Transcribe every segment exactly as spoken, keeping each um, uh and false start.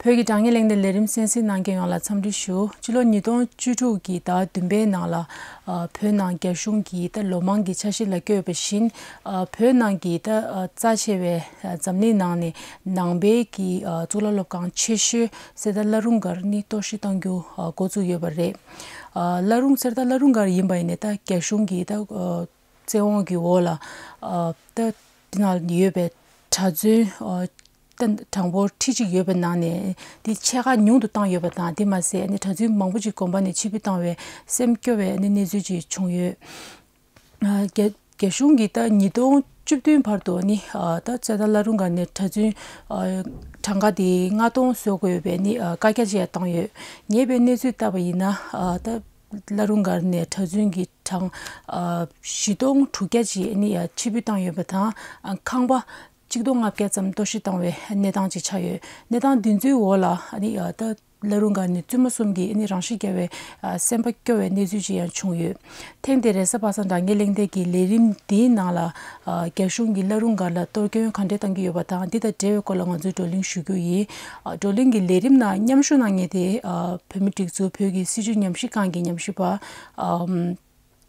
བོད་ཀྱི་དྲ་བརྙན་གླེང་སྟེགས་ལས་རིམ་གསན་གཟིགས་གནང་མཁན་ཡོངས་ལ་འཚམས་འདྲི་ཞུ། སྤྱི་ལོ་ཉིས་སྟོང་བཅུ་དྲུག་གི་ཟླ་བདུན་པའི་ནང་ལ། ཨ། བོད་ནང་རྒྱ་གཞུང་གིས་ད་ལོ་མང་གི་འཆར་གཞི་ལ་བསྐྱོད་པ་བཞིན། ཨ། བོད་ནང་གི་ད། ཨ། རྩ་ཆེ་བའི། ཨ། འཛམ་གླིང་ནང་ནས་ནང་པའི་གི། ཨ། གཙུག་ལག་སློབ་ཁང་ཆེ་ཤོས་གསེར་རྟ་བླ་རུང་སྒར་ནི་གཏོར་བཤིག་གཏང་རྒྱུ། ཨ། འགོ་བཙུགས་ཡོད་པ་རེད། ཨ། བླ་རུང་གསེར་རྟ་བླ་རུང་སྒར་ཡིན་པ་ཡིན་ནའི་ད་རྒྱ་གཞུང་གི་ད། ཨ། བཙན་དབང་གི་འོག་ལ། ཨ། ད་འདི་ནང་ཡོད་པའི་གྲྭ་བཙུན། ཨ། ད་གྲངས་འབོར་ཁྲི་གཅིག་ཡོད་པའི་ནང་ནས་དེ་ཕྱེད་ཀ་ཉུང་དུ་བཏང་ཡོད་པ་དང་། དེ་མ་ཟད་ཨ་ནི་གྲྭ་བཙུན་མང་པོ་ཅིག་དགོན་པ་ནས་ཕྱིར་འབུད་བཏང་བའི་སེམས་སྐྱོ་བའི་ཨ་ནི་གནས་ཚུལ་ཅིག་བྱུང་ཡོད། ཨ། རྒྱ་རྒྱ་གཞུང་གིས་ད་ཉིས་སྟོང་བཅུ་བདུན་བར་དུ་ཨ་ནི། ཨ། ད་གསེར་རྟ་བླ་རུང་སྒར་ནས་གྲྭ་བཙུན། ཨ། གྲངས་ཀ་དེ་ལྔ་སྟོང་བཟོ་དགོས་པའི་ཨ་ནི། ཨ། བཀའ་རྒྱ་ཅིག་ཡང་བཏང་ཡོད། ཉེ་བའི་གནས་ཚུལ་ལྟ་བ་ཡིན་ན། ཨ། ད་བླ་རུང་སྒར་ནས་གྲྭ་བཙུན་གྱི་གྲངས། ཨ། བཞི་སྟོང་དྲུག་བརྒྱ་ཅིག་ཨ་ནི་ཡ་ཕྱིར་འབུད་བཏང་ཡོད་པ་དང་། ཨ། ཁང་པ་གཅིག་སྟོང་ལྔ་བརྒྱ་ཙམ་གཏོར་བཤིག་བཏང་བའི་གནས་སྟངས་ཅིག་ཆགས་ཡོད། གནས་སྟངས་འདི་ཚོའི་འོག་ལ་ཨ་ནི། ཨ། ད་བླ་རུང་སྒར་ནས་བཙུན་མ་གསུམ་གྱིས་ཨ་ནི་རང་ཤི་བརྒྱབ་པའི། ཨ། སེམས་པ་སྐྱོ་བའི་གནས་ཚུལ་ཅིག་ཡང་བྱུང་ཡོད། ཐེངས་འདིའི་རེས་གཟའ་པ་སངས་དྲ་བརྙན་གླེང་སྟེགས་ཀྱི་ལས་རིམ་འདིའི་ནང་ལ། ཨ། རྒྱ་གཞུང་གིས་བླ་རུང་སྒར་ལ་གཏོར་སྐྱོན་ག་འདྲས་བཏང་གི་ཡོད་པ་དང་། འདི་དང་འབྲེལ་བའི་སྐོར་ལ་ང་ཚོས་བགྲོ་གླེང་ཞུ་རྒྱུ་ཡིན། ཨ། བགྲོ་གླེང་གི་ལས་རིམ་ནང་མཉམ་ཞུགས་གནང་མཁན་དེ། ཨ། བོད་མིའི་སྒྲིག་འཛུགས་བོད་ཀྱི་སྲིད་བྱུས་ཉམས་ཞིབ་ཁང་གི་ཉམས་ཞིབ་པ། ཨམ།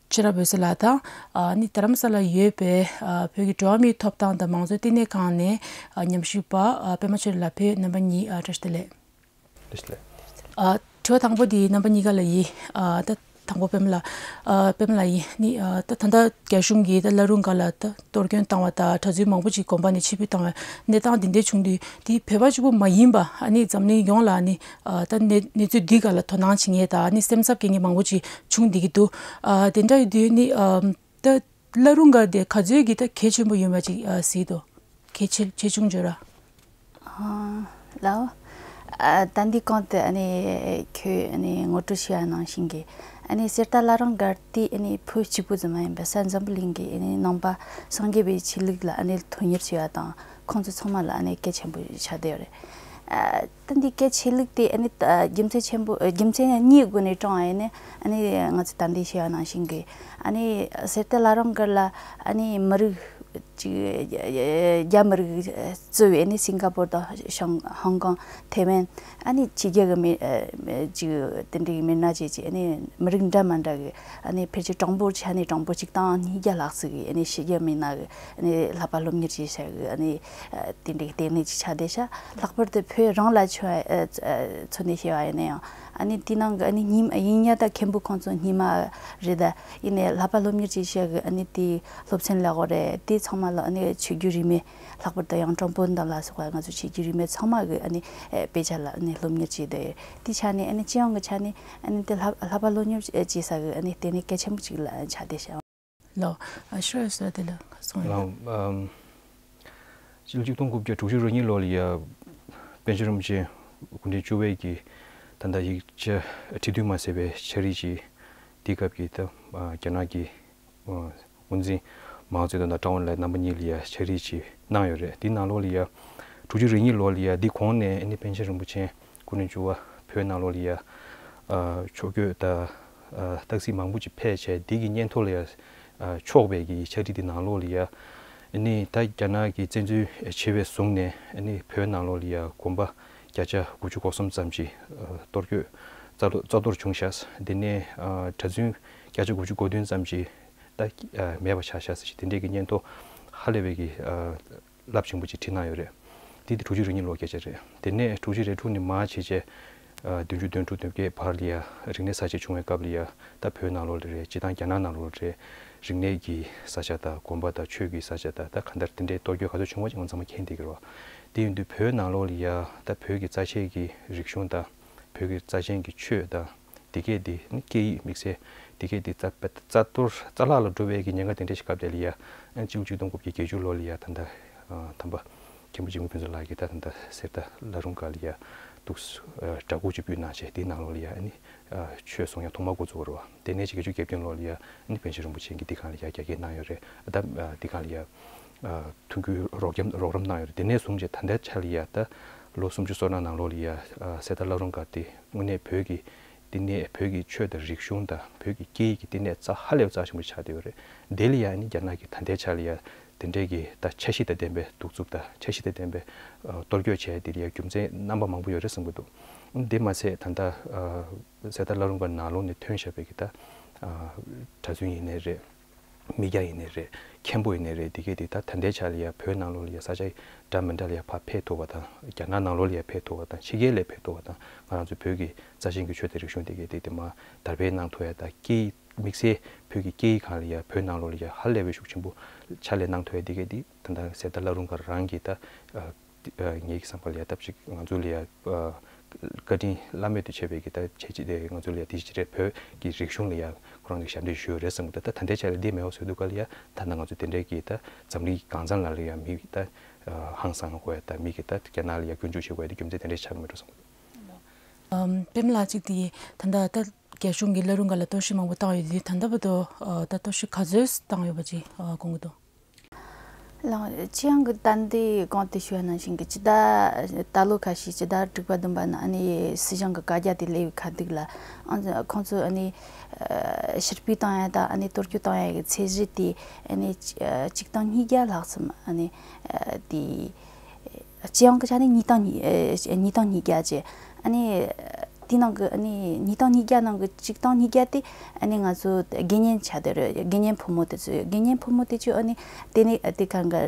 ཕྱི་རབས་འོད་ཟེར་ལགས་དང་། ཨ་ནི་རྡ་རམ་ས་ལར་ཡོད་པའི། ཨ། བོད་ཀྱི་འགྲོ་བ་མིའི་ཐོབ་ཐང་དང་མང་གཙོའི་བསྟི་གནས་ཁང་ནས། ཨ། ཉམས་ཞིབ་པ། ཨ། པད་མ་ཆོས་སྒྲོན་ལགས། བོད་རྣམ་པ་གཉིས། ཨ། བཀྲ་ཤིས་བདེ་ལེགས། བཀྲ་ཤིས་བདེ་ལེགས། ཨ། དྲི་བ་དང་པོ་འདི་རྣམ་པ་གཉིས་ཀ་ལ་ཡིན། ཨ། ད་དང་པོ་པད་མ་ལགས། ཨ། པད་མ་ལགས་ཡིན། ནི། ཨ། ད་ད་ལྟ་རྒྱ་གཞུང་གིས་ད་བླ་རུང་སྒར་ལ་ད་གཏོར་སྐྱོན་བཏང་བ་དང་། གྲྭ་བཙུན་མང་པོ་ཅིག་དགོན་པ་ནས་ཕྱིར་འབུད་བཏང་བའི་གནས་སྟངས་འདི་འདྲ་བྱུང་དུས། འདི་བོད་པ་གཅིག་པུ་མ་ཡིན་པ། ཨ་ནི་འཛམ་གླིང་ཡོངས་ལ་ནི། ཨ། ད་གནས་གནས་ཚུལ་འདི་སྒང་ལ་དོ་སྣང་བྱེད་མཁན་དང་། ཨ་ནི་སེམས་འཚབ་སྐྱེ་མཁན་མང་པོ་ཅིག་བྱུང་བསྡད་ཀྱི་འདུག། ཨ། དེ་འདྲ་ཡིན་དུས་ནི། ཨ། ད་བླ་རུང་སྒར་དེ་ག་ཚོད་ཀྱི་ད་གལ་ཆེན་པོ་ཡོད་མེད་ཅིག། ཨ། གཟིགས་འདུག། གལ་ཆེ་ཆེ་ཆུང་བརྗོད་ར། ཨ། ལགས། ཨ། ད་འདི་གོང་དུ་ཨ་ནི་ཁྱོད་ཨ་ནི་ངོ་སྤྲོད་བྱས་པ་ནང་བཞིན་གྱི། ཨ་ནི་གསེར་རྟ་བླ་རུང་སྒར་དེ་ཨ་ནི་བོད་གཅིག་པུ་ཙམ་མ་ཡིན་པར་ས་འཛམ་བུ་གླིང་གི་ཨ་ནི་ནང་པ་སངས་རྒྱས་པའི་ཆོས་ལུགས་ལ་ཨ་ནི་དོན་གཉེར་བྱས་པ་དང་། ཁོང་ཚོ་ཚང་མ་ལ་ཨ་ནི་གལ་ཆེན་པོ་ཆགས་བསྡད་ཡོད་རེད། ཨ། ད་འདི་གལ་ཆེ་ལུགས་དེ་ཨ་ནི་ད་རྒྱུ་མཚན་ཆེན་པོ། རྒྱུ་མཚན་གཉིས་སྒོ་ནས་དྲངས་པ་ཡིན་ན། ཨ་ནི་ང་ཚོ་ད་འདི་བཤད་པ་ནང་བཞིན་གྱི། ཨ་ནི་གསེར་རྟ་བླ་རུང་སྒར་ལ་ཨ་ནི་མི་རིགས་ཅིག། རྒྱ་མི་རིགས་གཙོས་པའི་ཨ་ནི་སིང་ག་པོར་དང་ཤང་། ཧོང་ཀོང་། ཐེ་ཝན། ཨ་ནི་ཕྱི་རྒྱལ་གྱི་མི་ཅིག་དེ་འདྲའི་མི་སྣ་བཅས་ཀྱི་ཨ་ནི་མི་རིགས་འདྲ་མི་འདྲ་གི། ཨ་ནི་ཕལ་ཆེར་གྲངས་འབོར་ཆ་ནས་གྲངས་འབོར་ཆིག་སྟོང་ཉིས་བརྒྱ་ལྷག་ཙམ་གྱི་ཨ་ནི་ཕྱི་རྒྱལ་མི་སྣ་གི་ཨ་ནི་བསླབ་པ་སློབ་གཉེར་བྱེད་ས་གི་ཨ་ནི་དེ་འདྲའི་ལྟེ་གནས་ཅིག་ཆགས་བསྡད་ཤག། ལྷག་པར་དུ་བོད་རང་ལ་མཚོན་མཚོན་ནས་བཤད་པ་ཡིན་ན་ཡང་། ཨ་ནི་དེ་ནང་གི་ཨ་ནི་ཉི་མ་ཡིན་ཡང་ད་མཁན་པོ་ཁོང་ཚོ་ཉི་མ་རེད། ད་ཡིན་ནའི་བསླབ་པ་སློབ་གཉེར་བྱེད་ས་གི་ཨ་ནི་དེ་སློབ་ཚན་ལབ་དགོས་རེད། དེ་ཚང་མ་ལ་ཨ་ནི་ཆོས་བརྒྱུད་རིས་མེད། ལྷག་པར་དུ་ཡང་ཀྲོང་པོ་འདམ་ལ་སོགས་པ་ང་ཚོ་ཆོས་བརྒྱུད་རིས་མེད་ཚང་མ་གི་ཨ་ནི་དཔེ་ཆ་ལ་ཨ་ནི་སློབ་གཉེར་བྱས་ཏེ། དེ་ཆ་ནས་ཨ་ནི་སྤྱི་ཡོངས་ཀྱི་ཆ་ནས་ཨ་ནི་དེ་བསླབ་བསླབ་པ་སློབ་གཉེར་བྱེད་ས་གི་ཨ་ནི་ལྟེ་གནས་གལ་ཆེན་པོ་ཅིག་ལ་ཆགས་བསྡད་ཤག། ལགས། ཨ། ཤོད་ཟེར་དེ་ལ་གསུང་ཡོད། ལགས། ཨམ། ཕྱི་ལོ་ཆིག་སྟོང་དགུ་བརྒྱ་དྲུག་ཅུ་རེ་གཉིས་ལོ་ལ་ཡ། པཎ་ཆེན་རིན་པོ་ཆེ་སྐུ་ཕྲེང་བཅུ་པའི་གི་ད་ལྟ་ཡིག་ཆ་ཁྲི་བདུན་མ་ཟེར་བའི་ཕྱག་བྲིས་ཅིག། དེའི་སྐབས་ཀྱི་ད། ཨ། རྒྱ་ནག་གི། ཨ། དབུ་འཛིན་མའོ་ཙེ་ཏུང་དང་ཀྲོའུ་ཨེན་ལའེ་རྣམ་པ་གཉིས་ལ་ཡ་ཕྱག་བྲིས་ཅིག་གནང་ཡོད་རེད། དེའི་ནང་ལོགས་ལ་ཡ། དྲུག་ཅུ་རེ་གཉིས་ལོ་ལ་ཡ། འདི་གོང་ནས་ཨ་ནི་པཎ་ཆེན་རིན་པོ་ཆེ་སྐུ་ཕྲེང་བཅུ་པ་བོད་ནང་ལོགས་ལ་ཡ། ཨ། ཕྱོགས་བསྐྱོད་དང་། ཨ། རྟགས་གཟིགས་མང་པོ་ཅིག་ཕེབས་བྱས། འདི་གི་སྙན་ཐོ་ལ་ཡ། ཨ། ཕྱོགས་པའི་གི་ཕྱག་བྲིས་འདི་ནང་ལོགས་ལ་ཡ། ཨ་ནི་ད་རྒྱ་ནག་གི་བཙན་འཛུལ་བྱས་པའི་བཟུང་ནས། ཨ་ནི་བོད་ནང་ལོགས་ལ་ཡ་དགོན་པ་བརྒྱ་ཆ་དགུ་བཅུ་གོ་གསུམ་ཙམ་ཅིག། ཨ། གཏོར་སྐྱོན་རྩ་གཏོར་བྱུང་ཤག། དེ་ནས། ཨ། གྲྭ་བཙུན་བརྒྱ་ཆ་དགུ་བཅུ་གོ་བདུན་ཙམ་ཅིག་ད། ཨ། མེད་པ་ཆགས་ཤག་ཟེར་ཞིག་དེ་འདྲའི་གི་སྙན་ཐོ་ཧ་ལས་པའི་གི། ཨ། རླབས་ཆེན་པོ་ཅིག་བྲིས་གནང་ཡོད་རེད། དེ་དེ་དྲུག་ཅུ་རེ་གཉིས་ལོ་སྐད་ཆ་རེད། དེ་ནས་དྲུག་ཅུ་རེ་དྲུག་ནས་མར་བྱས་བྱས། ཨ། བདུན་ཅུ་དོན་དྲུག་དོན་བརྒྱད་བར་ལ་ཡ་རིག་གནས་གསར་བརྗེ་བྱུང་བའི་སྐབས་ལ་ཡ། ད་བོད་ནང་ལོགས་ལ་རེད། སྤྱིར་བཏང་རྒྱ་ནག་ནང་ལོགས་ལ་རེད། རིག་གནས་ཀྱི་ས་ཆ་དང་། དགོན་པ་དང་། ཆོས་ཀྱི་ས་ཆ་དང་། ད་གང་ལྟར་དེ་འདྲའི་གཏོར་སྐྱོན་ག་ཚོད་བྱུང་བ་ཅིག་ང་ཚང་མ་མཁྱེན་བསྡད་ཀྱི་རེད། དེ་ཡིན་དུས་བོད་ནང་ལོགས་ལ་ཡ་ད་བོད་ཀྱི་རྩ་ཆེན་གྱི་རིག་གཞུང་དང་། བོད་ཀྱི་རྩ་ཆེན་གྱི་ཆོས་དང་། དེ་གས་དེ་ནི་སྐད་ཡིག་དམིགས་བསལ་དེ་གས་དེ་རྩ་རྩ་གཏོར་རྩ་བརླག་ལ་འགྲོ་བའི་གི་ཉེན་ཁ་དེ་འདྲ་ཞིག་སྐབས་དེ་ལ་ཡ། ཨ། སྤྱི་ལོ་ཆིག་སྟོང་དགུ་བརྒྱ་བརྒྱད་ཅུ་ལོ་ལ་ཡ། ད་ལྟ། ཨ། དམ་པ་མཁན་པོ་འཇིགས་མེད་ཕུན་ཚོགས་ལགས་ཀྱིས་ད་ད་ལྟ་གསེར་རྟ་བླ་རུང་སྒར་ལ་ཡ་འདུག། ཨ། གྲྭ་སྐོར་ཅིག་ཕུལ་གནང་བྱས། དེའི་ནང་ལོགས་ལ་ཡ་ཨ་ནི། ཨ། ཆོས་གསུང་ཡ་ཐོག་མར་འགོ་བཙུགས་པ་རེད་པ། དེ་ནས་ཆིག་བརྒྱད་ཅུ་གྱ་བདུན་ལོ་ལ་ཡ་ཨ་ནི་པཎ་ཆེན་རིན་པོ་ཆེ་གིས་འདི་སྒང་ལ་ཡ་རྒྱ་སྐྱེད་གནང་ཡོད་རེད། ད། ཨ། འདི་སྒང་ལ་ཡ། ཨ། མཐུན་འགྱུར་རོགས་རམ་རོགས་རམ་གནང་ཡོད་རེད། དེ་ནས་བཟུང་བྱས་ད་ལྟའི་ཆ་ལ་ཡ། ད་ལོ་སུམ་ཅུ་སོ་ལྔ་ནང་ལོགས་ལ་ཡ། ཨ། གསེར་རྟ་བླ་རུང་སྒར་དེ་དངོས་གནས་བོད་ཀྱི། དེ་ནས་བོད་ཀྱི་ཆོས་དང་རིག་གཞུང་དང་། བོད་ཀྱི་སྐད་ཡིག་གི་བསྟི་གནས་རྩ། ཧ་ལས་པ་རྩ་ཆེན་པོ་ཆགས་བསྡད་ཡོད་རེད། དེ་ལ་ཡ་ཨ་ནི་རྒྱ་ནག་གིས་ད་ལྟའི་ཆ་ལ་ཡ། དེ་འདྲའི་གི་ད་འཆར་གཞི་དང་ལྡན་པའི་གདུག་རྩུབ་དང་འཆར་གཞི་དང་ལྡན་པའི་ཨ་གཏོར་སྐྱོན་བྱས་དེ་ལ་ཡ་རྒྱུ་མཚན་རྣམ་པ་མང་པོ་ཡོད་རེད་བསམ་གྱི་འདུག་དེ་མ་ཟད་ད་ལྟ་ཨ་གསེར་རྟ་བླ་རུང་གི་ནང་ལོགས་ནས་ཐོན་བཞག་པའི་གི་ད་ཨ་གྲྭ་བཙུན་ཡིན་ནའི་རེད། མི་སྐྱ་ཡིན་ནའི་རེད། མཁན་པོ་ཡིན་ནའི་རེད། དེ་གས་དེ་ད་ད་ལྟའི་ཆ་ལ་ཡ་བོད་ནང་ལོགས་ལ་ཡ་ས་ཆ་འདྲ་མི་འདྲ་ལ་ཡ་ཕར་ཕེབས་ཐུབ་པ་དང་རྒྱ་ནག་ནང་ལོགས་ལ་ཡ་ཕེབས་ཐུབ་པ་དང་ཕྱི་རྒྱལ་ལ་ཕེབས་ཐུབ་པ་དང་ང་རང་ཚོ་བོད་ཀྱི་རྩ་ཆེན་གྱི་ཆོས་དང་རིག་གཞུང་དེ་གས་དེ་དེ་མར་དར་སྤེལ་གནང་ཐུབ་ཡ་དང་སྐད་དམིགས་བསལ་བོད་ཀྱི་སྐད་ཡིག་སྒང་ལ་ཡ་བོད་ནང་ལོགས་ལ་ཡ་ཧ་ལས་པའི་ཤུགས་ཆེན་པོ་ཕྱག་ལས་གནང་ཐུབ་ཡ་དེ་གས་དེ་ད་ལྟ་གསེར་རྟ་བླ་རུང་ག་རང་གི་ད་ངེད་ཀྱི་བསམ་པ་ལ་ཡ་སྟབས་ཅིག་ང་ཚོ་ལ་ཡ་བཀའ་དྲིན་བླ་མེད་དུ་ཆེ་བའི་གི་ད་བྱས་ཅི་དེ་ང་ཚོ་ལ་ཡ་དེ་ཅི་རེད། བོད་ཀྱི་རིག་གཞུང་ལ་ཡ་ཁོ་རང་ཚོ་ཞབས་འདེགས་ཞུ་ཡོད་རེད་བསམ་གི་འདུག་ད་ད་ལྟའི་ཆ་ལ་འདི་མེད་པ་བཟོ་དུས་ག་ལ་ཡ་ད་ལྟ་ང་ཚོ་དེ་འདྲའི་གི་ད་འཛམ་གླིང་གང་ཚང་ལ་ལ་ཡ་མི་གི་ད་ཧང་སང་དགོས་ཡ་ད་མི་གི་ད་རྒྱ་ནག་ལ་ཡ་སྐྱོན་འཛུགས་བྱེད་དགོས་ཡ་དེ་རྒྱུ་མཚན་དེ་འདྲའི་ཆགས་ཀྱི་མེད་འགྲོ་བསམ་གི་འདུག་ཨམ། པདྨ་ལགས་གཅིག་དེ་ད་ལྟ་ད་རྒྱ་གཞུང་གིས་བླ་རུང་སྒང་ལ་གཏོར་བཤིག་མང་པོ་བཏང་ཡོད་དུས་ད་ལྟ་བར་དུ་ཨ་ད་གཏོར་བཤིག་ག་ཚོད་བཏང་ཡོད་པ་ཅིག་ཨ་དགོངས་ཀྱི་འདུག་ལགས། སྤྱི་ཡོངས་ཀྱི་ད་ལྟའི་གོང་དུ་ཞུས་པ་ནང་བཞིན་གྱི་སྤྱི་ཟླ་ད་ལོ་ཁ་ཤས་སྤྱི་ཟླ་དྲུག་པ་བདུན་པ་ནང་ཨ་ནི་སྲིད་གཞུང་གི་བཀའ་རྒྱ་དེ་སླེབས་པའི་ཁ་ཐུག་ལ་ཨང་ཁོང་ཚོས་ཨ་ནི་ཨ་ཕྱིར་སྤེལ་བཏང་ཡ་དང་ཨ་ནི་གཏོར་སྐྱོན་བཏང་ཡ་གི་ཚད་གཞི་དེ་ཨ་ནི་ཆ་ཨ་གཅིག་སྟོང་ཉིས་བརྒྱ་ལྷག་ཙམ་ཨ་ནི་ཨ་དེ་སྤྱི་ཡོངས་ཀྱི་ཆ་ནས་ཉིས་སྟོང་ཉིས་ཨ་ཉིས་སྟོང་ཉིས་བརྒྱ་བཅས་ཨ་ནི། དེ་ནང་གི་ཨ་ནི་ཉིས་སྟོང་ཉིས་བརྒྱ་ནང་གི་གཅིག་སྟོང་ཉིས་བརྒྱ་དེ་ཨ་ནི་ང་ཚོ་དགེ་བསྙེན་ཆགས་བསྡད་རེད། དགེ་བསྙེན་ཕོ་མོ་དེ་ཚོ་དགེ་བསྙེན་ཕོ་མོ་དེ་ཚོ་ཨ་ནི་དེ་ནི་དེ་གང་གི་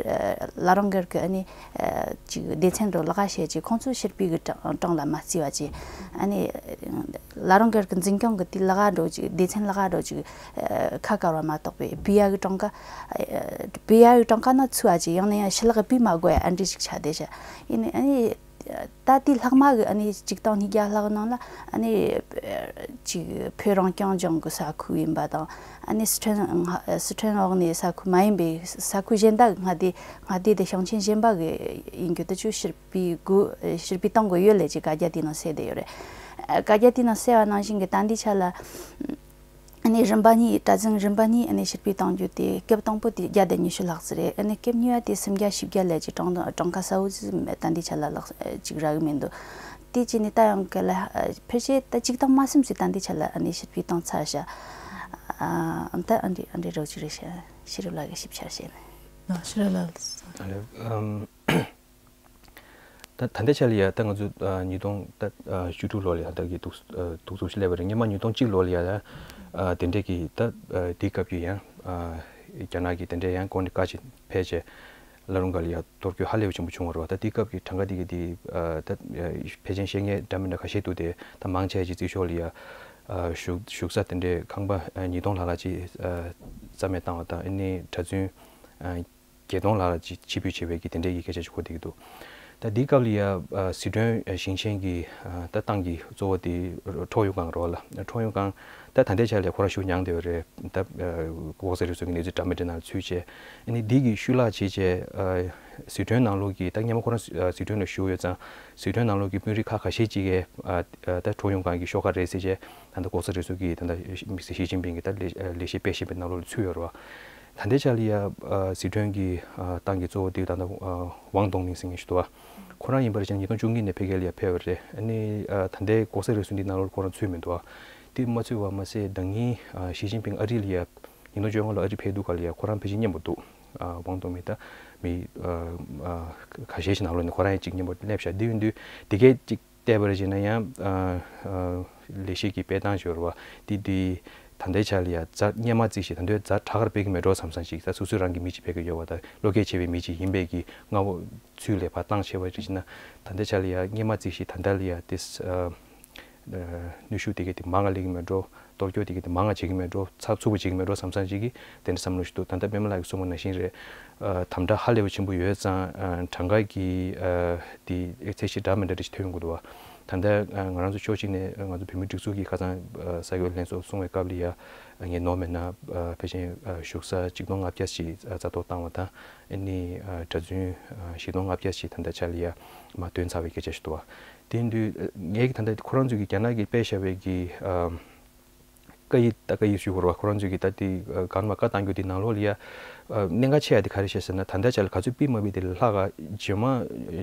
ལ་རང་སྒེར་གི་ཨ་ནི་ཅིག་སྡེ་ཚན་རུ་ལག་བྱས་ཅིག་ཁོང་ཚོ་ཕྱིར་སྤེལ་གི་གྲངས་གྲངས་ལ་མ་བརྩི་བ་ཅིག་ཨ་ནི་ལ་རང་སྒེར་གི་འཛིན་སྐྱོང་གི་དེ་ལག་འགྲོ་ཅིག་སྡེ་ཚན་ལག་འགྲོ་ཅིག་ཁ་བཀར་བ་མ་གཏོགས་པའི་སྤེལ་ཡ་གི་གྲངས་ཀ་སྤེལ་ཡ་གི་གྲངས་ཀ་ན་ཚུད་བ་ཅིག་ཡང་ན་ཡང་ཕྱི་ལག་སྤེལ་མ་དགོས་ཡ་ཨ་འདྲ་ཅིག་ཆགས་བསྡད་ཤག་ཡིན་ནི་ཨ་ནི། ད་ལྟའི་ལྷག་མ་གི་ཨ་ནི་གཅིག་སྟོང་ཉིས་བརྒྱ་ལྷག་ནང་ལ་ཨ་ནི་ཅིག་བོད་རང་སྐྱོང་ལྗོངས་ཀྱི་ས་ཁུལ་ཡིན་པ་དང་ཨ་ནི་སི་ཁྲོན་སི་ཁྲོན་འོག་ནས་ས་ཁུལ་མ་ཡིན་པའི་ས་ཁུལ་གཞན་དག་གི་མངའ་སྡེ་མངའ་སྡེ་དེ་ཞིང་ཆེན་གཞན་པ་གི་ཡིན་རྒྱུ་དེ་ཚོ་ཕྱིར་སྤེལ་དགོས་ཕྱིར་སྤེལ་གཏོང་དགོས་ཡོད་ལས་ཀྱི་བཀའ་རྒྱ་དེ་ནང་གསལ་བསྡད་ཡོད་རེད། བཀའ་རྒྱ་དེ་ནང་གསལ་བ་ནང་བཞིན་གྱི་ད་ལྟའི་ཆ་ལ། ཨ་ནི་རིམ་པ་གཉིས་གྲྭ་བཙུན་རིམ་པ་གཉིས་ཨ་ནི་ཕྱིར་སྤེལ་གཏོང་རྒྱུ་དེ་སྐབས་དང་པོ་དེ་བརྒྱ་དང་ཉི་ཤུ་ལྷག་ཙམ་རེད། ཨ་ནི་སྐབས་གཉིས་པ་དེ་སུམ་བརྒྱ་བཞི་བརྒྱ་ལས་ཀྱི་གྲངས་གྲངས་ཀ་གསལ་བོ་ཙམ་ད་ལྟའི་ཆ་ལ་ལག་ཅིག་རག་གི་མི་འདུག་དེ་བྱས་ནས་ད་ཡང་ག་ལ་ཕལ་ཆེར་ད་གཅིག་དང་མ་ཟིན་ཙམ་ད་ལྟའི་ཆ་ལ་ཨ་ནི་ཕྱིར་སྤེལ་བཏང་ཚར་ཤག་ཨ་ད་ཨ་འདྲི་ཨ་འདྲི་རོགས་ཅིག་རེད་ཤག་ཤེས་རབ་ལགས་ཀྱིས་ཞིབ་ཆ་བཤད་ནས། ཤེས་རབ་ལགས། ད་ད་ལྟའི་ཆ་ལ་ཡ་ད་ང་ཚོ་ཨ་ཉིས་སྟོང་ད་ཨ་བཅུ་དྲུག་ལོ་ལ་ཡ་ད་གི་འདུག་ཨ་འདུག་ཚུགས་ཤིག་སླེབས་པ་རེད། སྔོན་མ་ཉིས་སྟོང་གཅིག་ལོ་ལ་ཡ་ཨ་དེ་འདྲས་ཀྱི་ད་ཨ་དེའི་སྐབས་ཀྱི་ཡང་ཨ་རྒྱ་ནག་གི་དེ་འདྲས་ཡང་གོང་ནས་བཀའ་ཅིག་ཕེབས་བྱས་བླ་རུང་སྒང་ལ་ཡ་གཏོར་སྐྱོན་ཧ་ལས་པ་ཆེན་པོ་བྱུང་བ་རེད་བ། ད་དེའི་སྐབས་ཀྱི་གྲངས་ཀ་དེ་གི་དེ་ཨ་ད་ཕལ་ཆེར་བཤད་མཁན་འདྲ་མི་འདྲ་ཁ་ཤས་འདུག་སྟེ། ད་མང་ཆེ་ཅིག་བརྩིས་ཆོག་ལ་ཡ་ཨ་བཞུགས་བཞུགས་ས་དེ་འདྲས་ཁང་པ་ཨ་ཉིས་སྟོང་ལྷག་ལྷག་ཅིག་ཨ་རྩ་མེད་བཏང་བ་དང་ཨ་ནི་གྲྭ་བཙུན་ཨ་བརྒྱད་སྟོང་ལྷག་ཅིག་ཕྱིར་འབུད་བྱས་པའི་གི་དེ་འདྲའི་གི་སྐད་ཆ་ཅིག་གོ་བསྡད་ཀྱི་འདུག་ད་འདིའི་སྐབས་ལ་ཡ་ཨ་སི་ཁྲོན་ཨ་ཞིང་ཆེན་གྱི་ཨ་ད་ཏང་གི་གཙོ་བོ་དེ་ཁྲོ་ཡུང་ཀང་རེད་བ་ལ། ཁྲོ་ཡུང་ཀང་ད་ད་ལྟའི་ཆ་ལ་ཁོ་རང་བཞུགས་མྱངས་བསྡད་པ་རེད། ད་ཨ་ལྐོག་ཟ་རུལ་སུངས་ཀྱི་གནས་ཚུལ་འདྲ་མི་འདྲ་ནང་ཚུད་བྱས་ཨ་ནི་འདི་གི་ཤུལ་ལྷག་བྱས་བྱས་ཨ་སི་ཁྲོན་ནང་ལོགས་ཀྱི་ད་སྔོན་མ་ཁོ་རང་ཨ་སི་ཁྲོན་ལ་བཞུགས་ཡོད་ཙང་སི་ཁྲོན་ནང་ལོགས་ཀྱི་དཔོན་རིགས་ཁག་ཁ་ཤས་ཅིག་གིས་ཨ་ད་ཁྲོ་ཡུང་ཀང་གི་ཤོག་ཁག་རེད་ཟེར་བྱས་ད་ལྟ་ལྐོག་ཟ་རུལ་སུངས་ཀྱི་ད་ལྟ་དམིགས་བསལ་ཞི་ཅིན་ཕིང་གི་ད་ལས་ལས་བྱེད་དཔེ་བཞིན་པའི་ནང་ལོགས་ལ་ཚུད་ཡོད་རེད་བ། ད་ལྟའི་ཆ་ལ་ཡ་ཨ་སི་ཁྲོན་གྱི་ཨ་ཏང་གི་གཙོ་བོ་དེ་ད་ལྟ་ཨ་ཝང་ཏུང་མིང་ཟེར་མཁན་ཞིག་འདུག་བ། ཁོ་རང་ཡིན་པར་བྱས་ན་ཉིས་སྟོང་བཅུ་གཉིས་ནས་ཕ་གི་ལ་ཡ་ཕེབས་པ་རེད། ཨ་ནི་ཨ་ད་ལྟའི་ལྐོག་ཟ་རུལ་སུངས་འདི་ནང་ལོགས་ཁོ་རང་ཚུད་མི་འདུག་བ། དེ་མ་ཚུད་པ་མ་ཟད་ཟླ་ཉིན་ཨ་ཞི་ཅིན་ཕིང་ཨ་རི་ལ་ཡ་ཉིས་སྟོང་བཅོ་ལྔ་ལོ་ཨ་རི་ཕེབས་དུས་སྒང་ལ་ཡ་ཁོ་རང་ཕལ་ཆེར་མཉམ་པོ་འདུག་ཨ་ཝང་ཏུང་མིང་ད་མི་ཨ་ཨ་ཁ་ཤས་ཤིག་ནང་ལོགས་ནས་ཁོ་རང་ཡང་གཅིག་མཉམ་པོ་སླེབས་ཤག་དེ་ཡིན་དུས་དེ་གས་གཅིག་བལྟས་པར་བྱས་ན་ཡང་ཨ་ཨ་ལས་བྱེད་ཀྱི་སྤེལ་སྟངས་ཤིག་ཡོད་རེད་བ། དེ་དེ་ད་ལྟའི་ཆ་ལ་ཡ་རྫ་སྔོན་མ་རྩིས་ཤིག་ད་ལྟའི་རྫ་དྲག་གར་སྤེལ་གི་མེད་འགྲོ་བསམ་བསམ་ཞིག་ད་སོ་སོ་རང་གི་མི་གཅིག་ཕེབས་གི་ཡོད་བ། ད་བློ་སྐྱེད་བྱས་པའི་མི་གཅིག་ཡིན་པའི་གི་མངའ་འོག་ཚུར་ལ་ཕར་བཏང་བྱས་པ་རེད་བྱས་ན་ད་ལྟའི་ཆ་ལ་ཡ་སྔོན་མ་རྩིས་ཤིག་ད་ལྟ་ལ་ཡ་དེ་ཨ་ནུས་ཤུགས་དེ་གས་དེ་མང་ང་སླེབས་གི་མེད་འགྲོ། གཏོར་སྐྱོན་དེ་གས་དེ་མང་ང་བྱེད་གི་མེད་འགྲོ། ཚགས་ཚུད་པོ་བྱེད་གི་མེད་འགྲོ་བསམ་བསམ་ཞིག་གི་དེ་འདྲ་བསམ་བློ་ཞིག་འདུག་ད་ལྟ་པདྨ་ལགས་ཀྱིས་གསུངས་པ་ནང་བཞིན་རེད། ཨ་དམ་དྲག་ཧ་ལས་པ་ཆེན་པོ་ཡོད་ཙང་ཨ་གྲངས་ཀ་གི་ཨ་དེ་ཚད་གཞི་འདྲ་མི་འདྲ་ཞིག་ཐོན་ཡོང་གི་འདུག་བ། ད་ལྟ་ཨ་ང་རང་ཚོ་ཕྱོགས་གཅིག་ནས་ང་ཚོ་བོད་མིའི་སྒྲིག་འཛུགས་ཀྱི་ཁ་སང་ཨ་གསར་འགོད་ལྷན་ཚོགས་གསུང་བའི་སྐབས་ལ་ཡ་ཨ་ངས་ནོར་མེད་ན་ཨ་ཕལ་ཆེར་ཨ་བཞུགས་ས་ཆིག་སྟོང་ལྔ་བརྒྱ་ཞིག་ཨ་རྩ་གཏོར་བཏང་བ་དང་ཨ་ནི་ཨ་གྲྭ་བཙུན་ཨ་བཞི་སྟོང་ལྔ་བརྒྱ་ཞིག་ད་ལྟ་ཆ་ལ་ཡ་མར་ཐོན་ཚར་བའི་སྐད་ཆ་ཞིག་འདུག་བ། དེ་ཡིན་དུས་ཨ་ངས་ཀྱི་ད་ལྟ་ཁོ་རང་ཚོས་ཀྱི་རྒྱ་ནག་གིས་སྤེལ་བཞག་པའི་གི་ཨ་བཀའ་ཡིག་ད་བཀའ་ཡིག་ཞུ་དགོས་རེད་བ། ཁོ་རང་ཚོས་ཀྱི་ད་དེ་ཨ་གང་ལ་བཀའ་བཏང་རྒྱུ་དེ་ནང་ལོགས་ལ་ཡ་ཨ་གནད་འགག་ཆེ་ཡ་དེ་ག་རེ་བཤད་ཟེར་ན། ད་ལྟ་ཆ་ལ་ག་ཚོད་སྤེལ་མ་སྤེལ་དེ་ལ་ལྷག་ག་རྗེས་མ་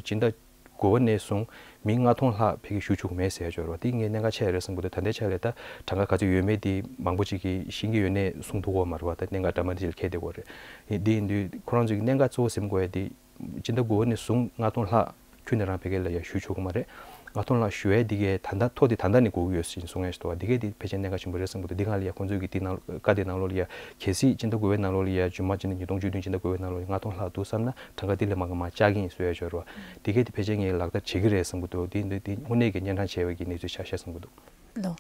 སྤྱི་ཟླ་ དགུ་པ་ནས་བཟུང་མི་ལྔ་སྟོང་ལྷག་ཕ་གིར་བཞུགས་བཅུག་མེད་ཟེར་ཡ་ཅིག་ཡོད་རེད་བ། དེ་ངས་གནད་འགག་ཆེ་ཡ་རེད་བསམ་གྱི་འདུག་ད་ལྟའི་ཆ་ལ་ད་གྲངས་ཀ་ག་ཚོད་ཡོད་མེད་དེ་མང་པོ་ཅིག་གིས་ཤེས་ཀྱི་ཡོད་ནའི་གསུང་ཐུབ་ཀྱི་ཡོད་མ་རེད་བ། ད་གནད་འགག་འདྲ་མིན་དེ་ལ་འཁེལ་བསྡད་ཡོད་རེད། དེ་ཡིན་དུས་ཁོ་རང་ཚོས་ཀྱི་གནད་འགག་གཙོ་བོ་ཟིན་དགོས་ཡ་དེ། སྤྱི་ཟླ་དགུ་པ་ནས་བཟུང་ལྔ་སྟོང་ལྷག་ཁྱོན་ནས་རང་ཕ་གི་ལ་ཡ་བཞུགས་ཆོག་གི་མ་རེད། ལྔ་སྟོང་ལྷག་བཞུགས་ཡས་འདི་གའི་ད་ལྟ་ཐོ་འདི་ད་ལྟ་ནས་འགོར་གྱི་ཡོད་ཟེར་གསུང་ཡས་ཞིག་འདུག་བ། འདི་གའི་འདི་ཕལ་ཆེར་གནད་འགག་ཆེན་པོ་རེད་བསམ་གྱི་འདུག་འདི་སྒང་ལ་ཡ་ཁོང་ཚོས་ཀྱི་འདི་ནང་བཀའ་འདི་ནང་ལོགས་ལ་ཡ་གལ་སྲིད་སྤྱི་ཟླ་དགུ་པའི་ནང་ལོགས་ལ་ཡ་རྗེས་མ་སྤྱི་ཟླ་ཉིས་སྟོང་བཅུ་བདུན་སྤྱི་ཟླ་དགུ་པའི་ནང་ལོགས་ལ་ལྔ་སྟོང་ལྷག་འདུག་བསམ་ན་གྲངས་ཀ་འདི་ལས་མང་གི་མང་བཅག་གི་ཡིན་གསུང་ཡས་ཞིག་ཡོད་རེད་བ། འདི་གའི་འདི་ཕལ་ཆེར་ངས་ལག་བསྟར་བྱེད་ཀྱི་རེད་བསམ་གྱི་འདུག་འདི་འདི་འདི་དངོས་གནས་ཀྱི་གཉན་འཕྲང་ཆེ་བའི་གི་གནས་ཚུལ་ཆགས་ཤག་བསམ་གྱི་འདུག་ལོ།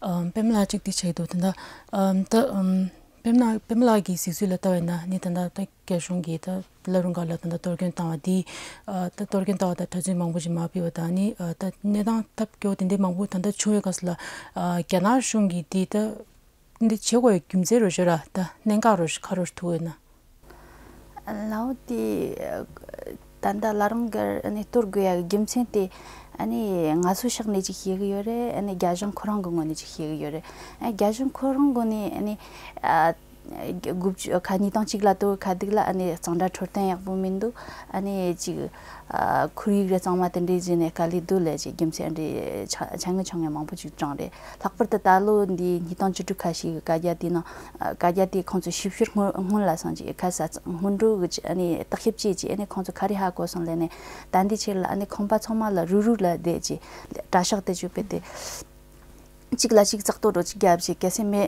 ཨམ། པད་མ་ལགས་གཅིག་དེ་ཆགས་འདུག་ད་ལྟ། ཨམ། ད། ཨམ། པད་མ་ལགས། པད་མ་ལགས་ཀྱི་གཟིགས་ཚུལ་ལ་ལྟ་བས་ན་ནི་ད་ལྟ་ད་རྒྱ་གཞུང་གིས་ད་བླ་རུང་སྒར་ལ་ད་ལྟ་གཏོར་སྐྱོན་བཏང་བ་འདི། ཨ། ད་གཏོར་སྐྱོན་བཏང་བ་དང་གྲྭ་བཙུན་མང་པོ་ཞིག་མར་ཕུད་པ་དང་ནི། ཨ། ད་གནས་སྟངས་སྟབས་སྐྱོ་དེ་འདྲའི་མང་པོ་ད་ལྟ་བྱུང་བའི་སྐབས་སུ་ལ། ཨ། རྒྱ་ནག་གཞུང་གིས་འདི་ད་འདི་བྱེད་དགོས་རྒྱུ་མཚན་རོ་ཞོ་ར་ད་གནད་འགག་རོ་ཞོ་ག་རོ་ཐུག་ཡོད་ན། ལའོ་དེ། ད་ལྟ་བླ་རུང་སྒར་ནས་གཏོར་དགོས་ཡ་གི་རྒྱུ་མཚན་དེ། ཨ་ནི་ང་ཚོའི་ཕྱོགས་ནས་ཅིག་བཤད་གི་ཡོད་རེད། ཨ་ནི་རྒྱ་གཞུང་ཁོ་རང་གི་ངོས་ནས་ཅིག་བཤད་གི་ཡོད་རེད། ཨ། རྒྱ་གཞུང་ཁོ་རང་གི་ངོས་ནས་ཨ་ནི། ཨ། དགུ་བཅུ་ཁ་ཉིས་སྟོང་གཅིག་ལ་གཏོར་ཁ་ཐུག་ལ་ཨ་ནི་གཙང་སྦྲ་འཕྲོད་བསྟེན་ཡག་པོ་མི་འདུག་ཨ་ནི་ཅིག་ཨ། ཁོར་ཡུག་རེ་གཙང་མ་དེ་འདྲའི་བྱས་ནས་དཀའ་ལས་སྡུག་ལས་ཀྱི་རྒྱུ་མཚན་འདྲའི་ཆ་ཆ་ངོས་ཆུང་ངུ་མང་པོ་ཅིག་བགྲངས་རེད། ལྷག་པར་དུ་ད་ལོ་འདི་ཉིས་སྟོང་བཅུ་དྲུག་ཁ་ཤས་ཀྱི་བཀའ་རྒྱ་དེའི་ནང་། ཨ། བཀའ་རྒྱ་དེ་ཁོང་ཚོས་ཞིབ་བཤེར་སྔོན་སྔོན་ལ་སོང་རྗེས་ཁ་ས་སྔོན་འགྲོ་གི་ཨ་ནི་བརྟག་ཞིབ་བྱས་རྗེས་ཨ་ནི་ཁོང་ཚོ་ག་རེ་ཧ་གོ་སོང་ལབ་ནས། ད་འདི་ཕྱིར་ལ་ཨ་ནི་ཁང་པ་ཚང་མ་ལ་རུག་རུག་ལ་བསྡད་རྗེས་གྲྭ་ཤག་དེ་ཚོ་རྦད་དེ་གཅིག་ལ་གཅིག་བཙག་འཐུ་འདྲ་ཅིག་བརྒྱབ་རྗེས་གལ་སྲིད་མེ་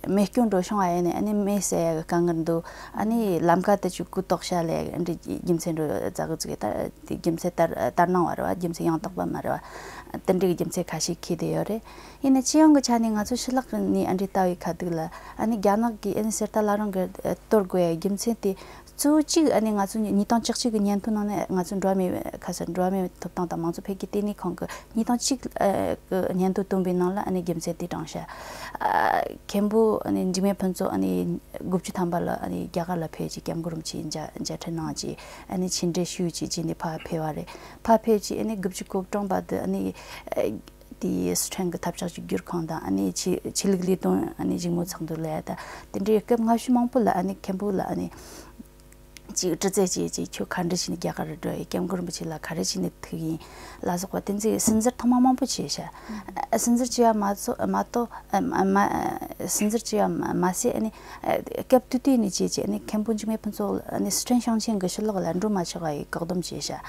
མེ་སྐྱོན་འདྲ་བྱུང་བ་ཡིན་ན་ཨ་ནི་མེ་བསད་ཡ་གི་དཀའ་ངལ་འདུག་ཨ་ནི་ལམ་ཁ་དེ་ཚོ་གུ་དོག་བྱ་ལས་འདི་རྒྱུ་མཚན་འདྲ་ཙག་གི་ཙིག་ད་དེ་རྒྱུ་མཚན་ལྟར་ལྟར་སྣང་བ་རེད་བ། རྒྱུ་མཚན་ཡང་དག་པ་མ་རེད་བ། དེ་འདྲའི་རྒྱུ་མཚན་ཁ་ཤས་འཁྱེར་བསྡད་ཡོད་རེད། ཡིན་ནའི་སྤྱི་ཡོངས་ཀྱི་ཆ་ནས་ང་ཚོ་ཕྱི་ལོགས་ཀྱི་ནས་ཨ་འདྲའི་ལྟ་བའི་ཁ་ཐུག་ལ་ཨ་ནི་རྒྱ་ནག་གིས་ཨ་ནི་གསེར་རྟ་བླ་རུང་གི་གཏོར་དགོས་ཡ་རྒྱུ་མཚན་དེ་གཙོ་བོ་གཅིག་ཨ་ནི་ང་ཚོ་ཉིས་སྟོང་བཅུ་གཅིག་གི་སྙན་ཐོའི་ནང་ནས་ང་ཚོ་འགྲོ་བ་མིའི་ཁ་ས་འགྲོ་བ་མིའི་ཐོབ་ཐང་དང་མང་གཙོ་འཕེལ་རྒྱས་ལྟེ་གནས་ཁང་གི་ཉིས་སྟོང་གཅིག་གི་སྙན་ཐོ་བཏོན་པའི་ནང་ལ་ཨ་ནི་རྒྱུ་མཚན་དེ་དྲངས་ཤག་ཨ། མཁན་པོ་ཨ་ནི་འཇིགས་མེད་ཕུན་ཚོགས་ཨ་ནི་དགུ་བཅུ་ཐམ་པ་ལ་ཨ་ནི་རྒྱ་གར་ལ་ཕེབས་རྗེས་སྐྱབས་མགོན་རིན་པོ་ཆེའི་མཇལ་མཇལ་འཕྲད་གནང་རྗེས་ཨ་ནི་ཕྱི་འབྲེལ་ཞུས་རྗེས་རྗེས་ནས་ཕར་ཕེབས་པ་རེད། ཕར་ཕེབས་རྗེས་ཨ་ནི་དགུ་བཅུ་གོ་གྲངས་བར་དུ་ཨ་ནི། དེའི་སི་ཁྲོན་གྱི་ཐབས་ཆག་གཅིག་གྱུར་ཁང་དང་ཨ་ནི་ཆོས་ཆོས་ལུགས་ལས་དོན་ཨ་ནི་གཞུང་མང་ཚོགས་འདུ་ལ་ཡ་ད་དེ་འདྲའི་སྐབས་སྔ་ཕྱི་མང་པོ་ལ་ཨ་ནི་མཁན་པོ་ལ་ཨ་ནི་ཅིག་དྲི་རྩད་བྱས་རྗེས་ཁྱོད་ག་འདྲ་བྱས་ནས་རྒྱ་གར་རུ་འགྲོ་ཡི། སྐྱབས་མགོན་རིན་པོ་ཆེ་ལ་ག་རེ་བྱས་ནས་ཐུག་ཡིན་ལ་སོགས་པ་དེ་ཚོའི་ཟིན་བྲིས་ཐེངས་མ་མང་པོ་བྱས་ཤག་ཟིན་བྲིས་བྱས་པ་མ་ཚོ་མ་གཏོགས་ཨ་མ་ཟིན་བྲིས་བྱས་པ་མ་ཟད་ཨ་ནི་སྐབས་དུས་དུས་ནས་བྱས་རྗེས་ཨ་ནི་མཁན་པོ་འཇིགས་མེད་ཕུན་ཚོགས་ཨ་ནི་སི་ཁྲོན་ཞིང་ཆེན་གྱི་ཕྱི་ལོགས་ལ་འགྲོ་མ་ཆོག་པ་ཡི་བཀག་སྡོམ་བྱས་ཤག་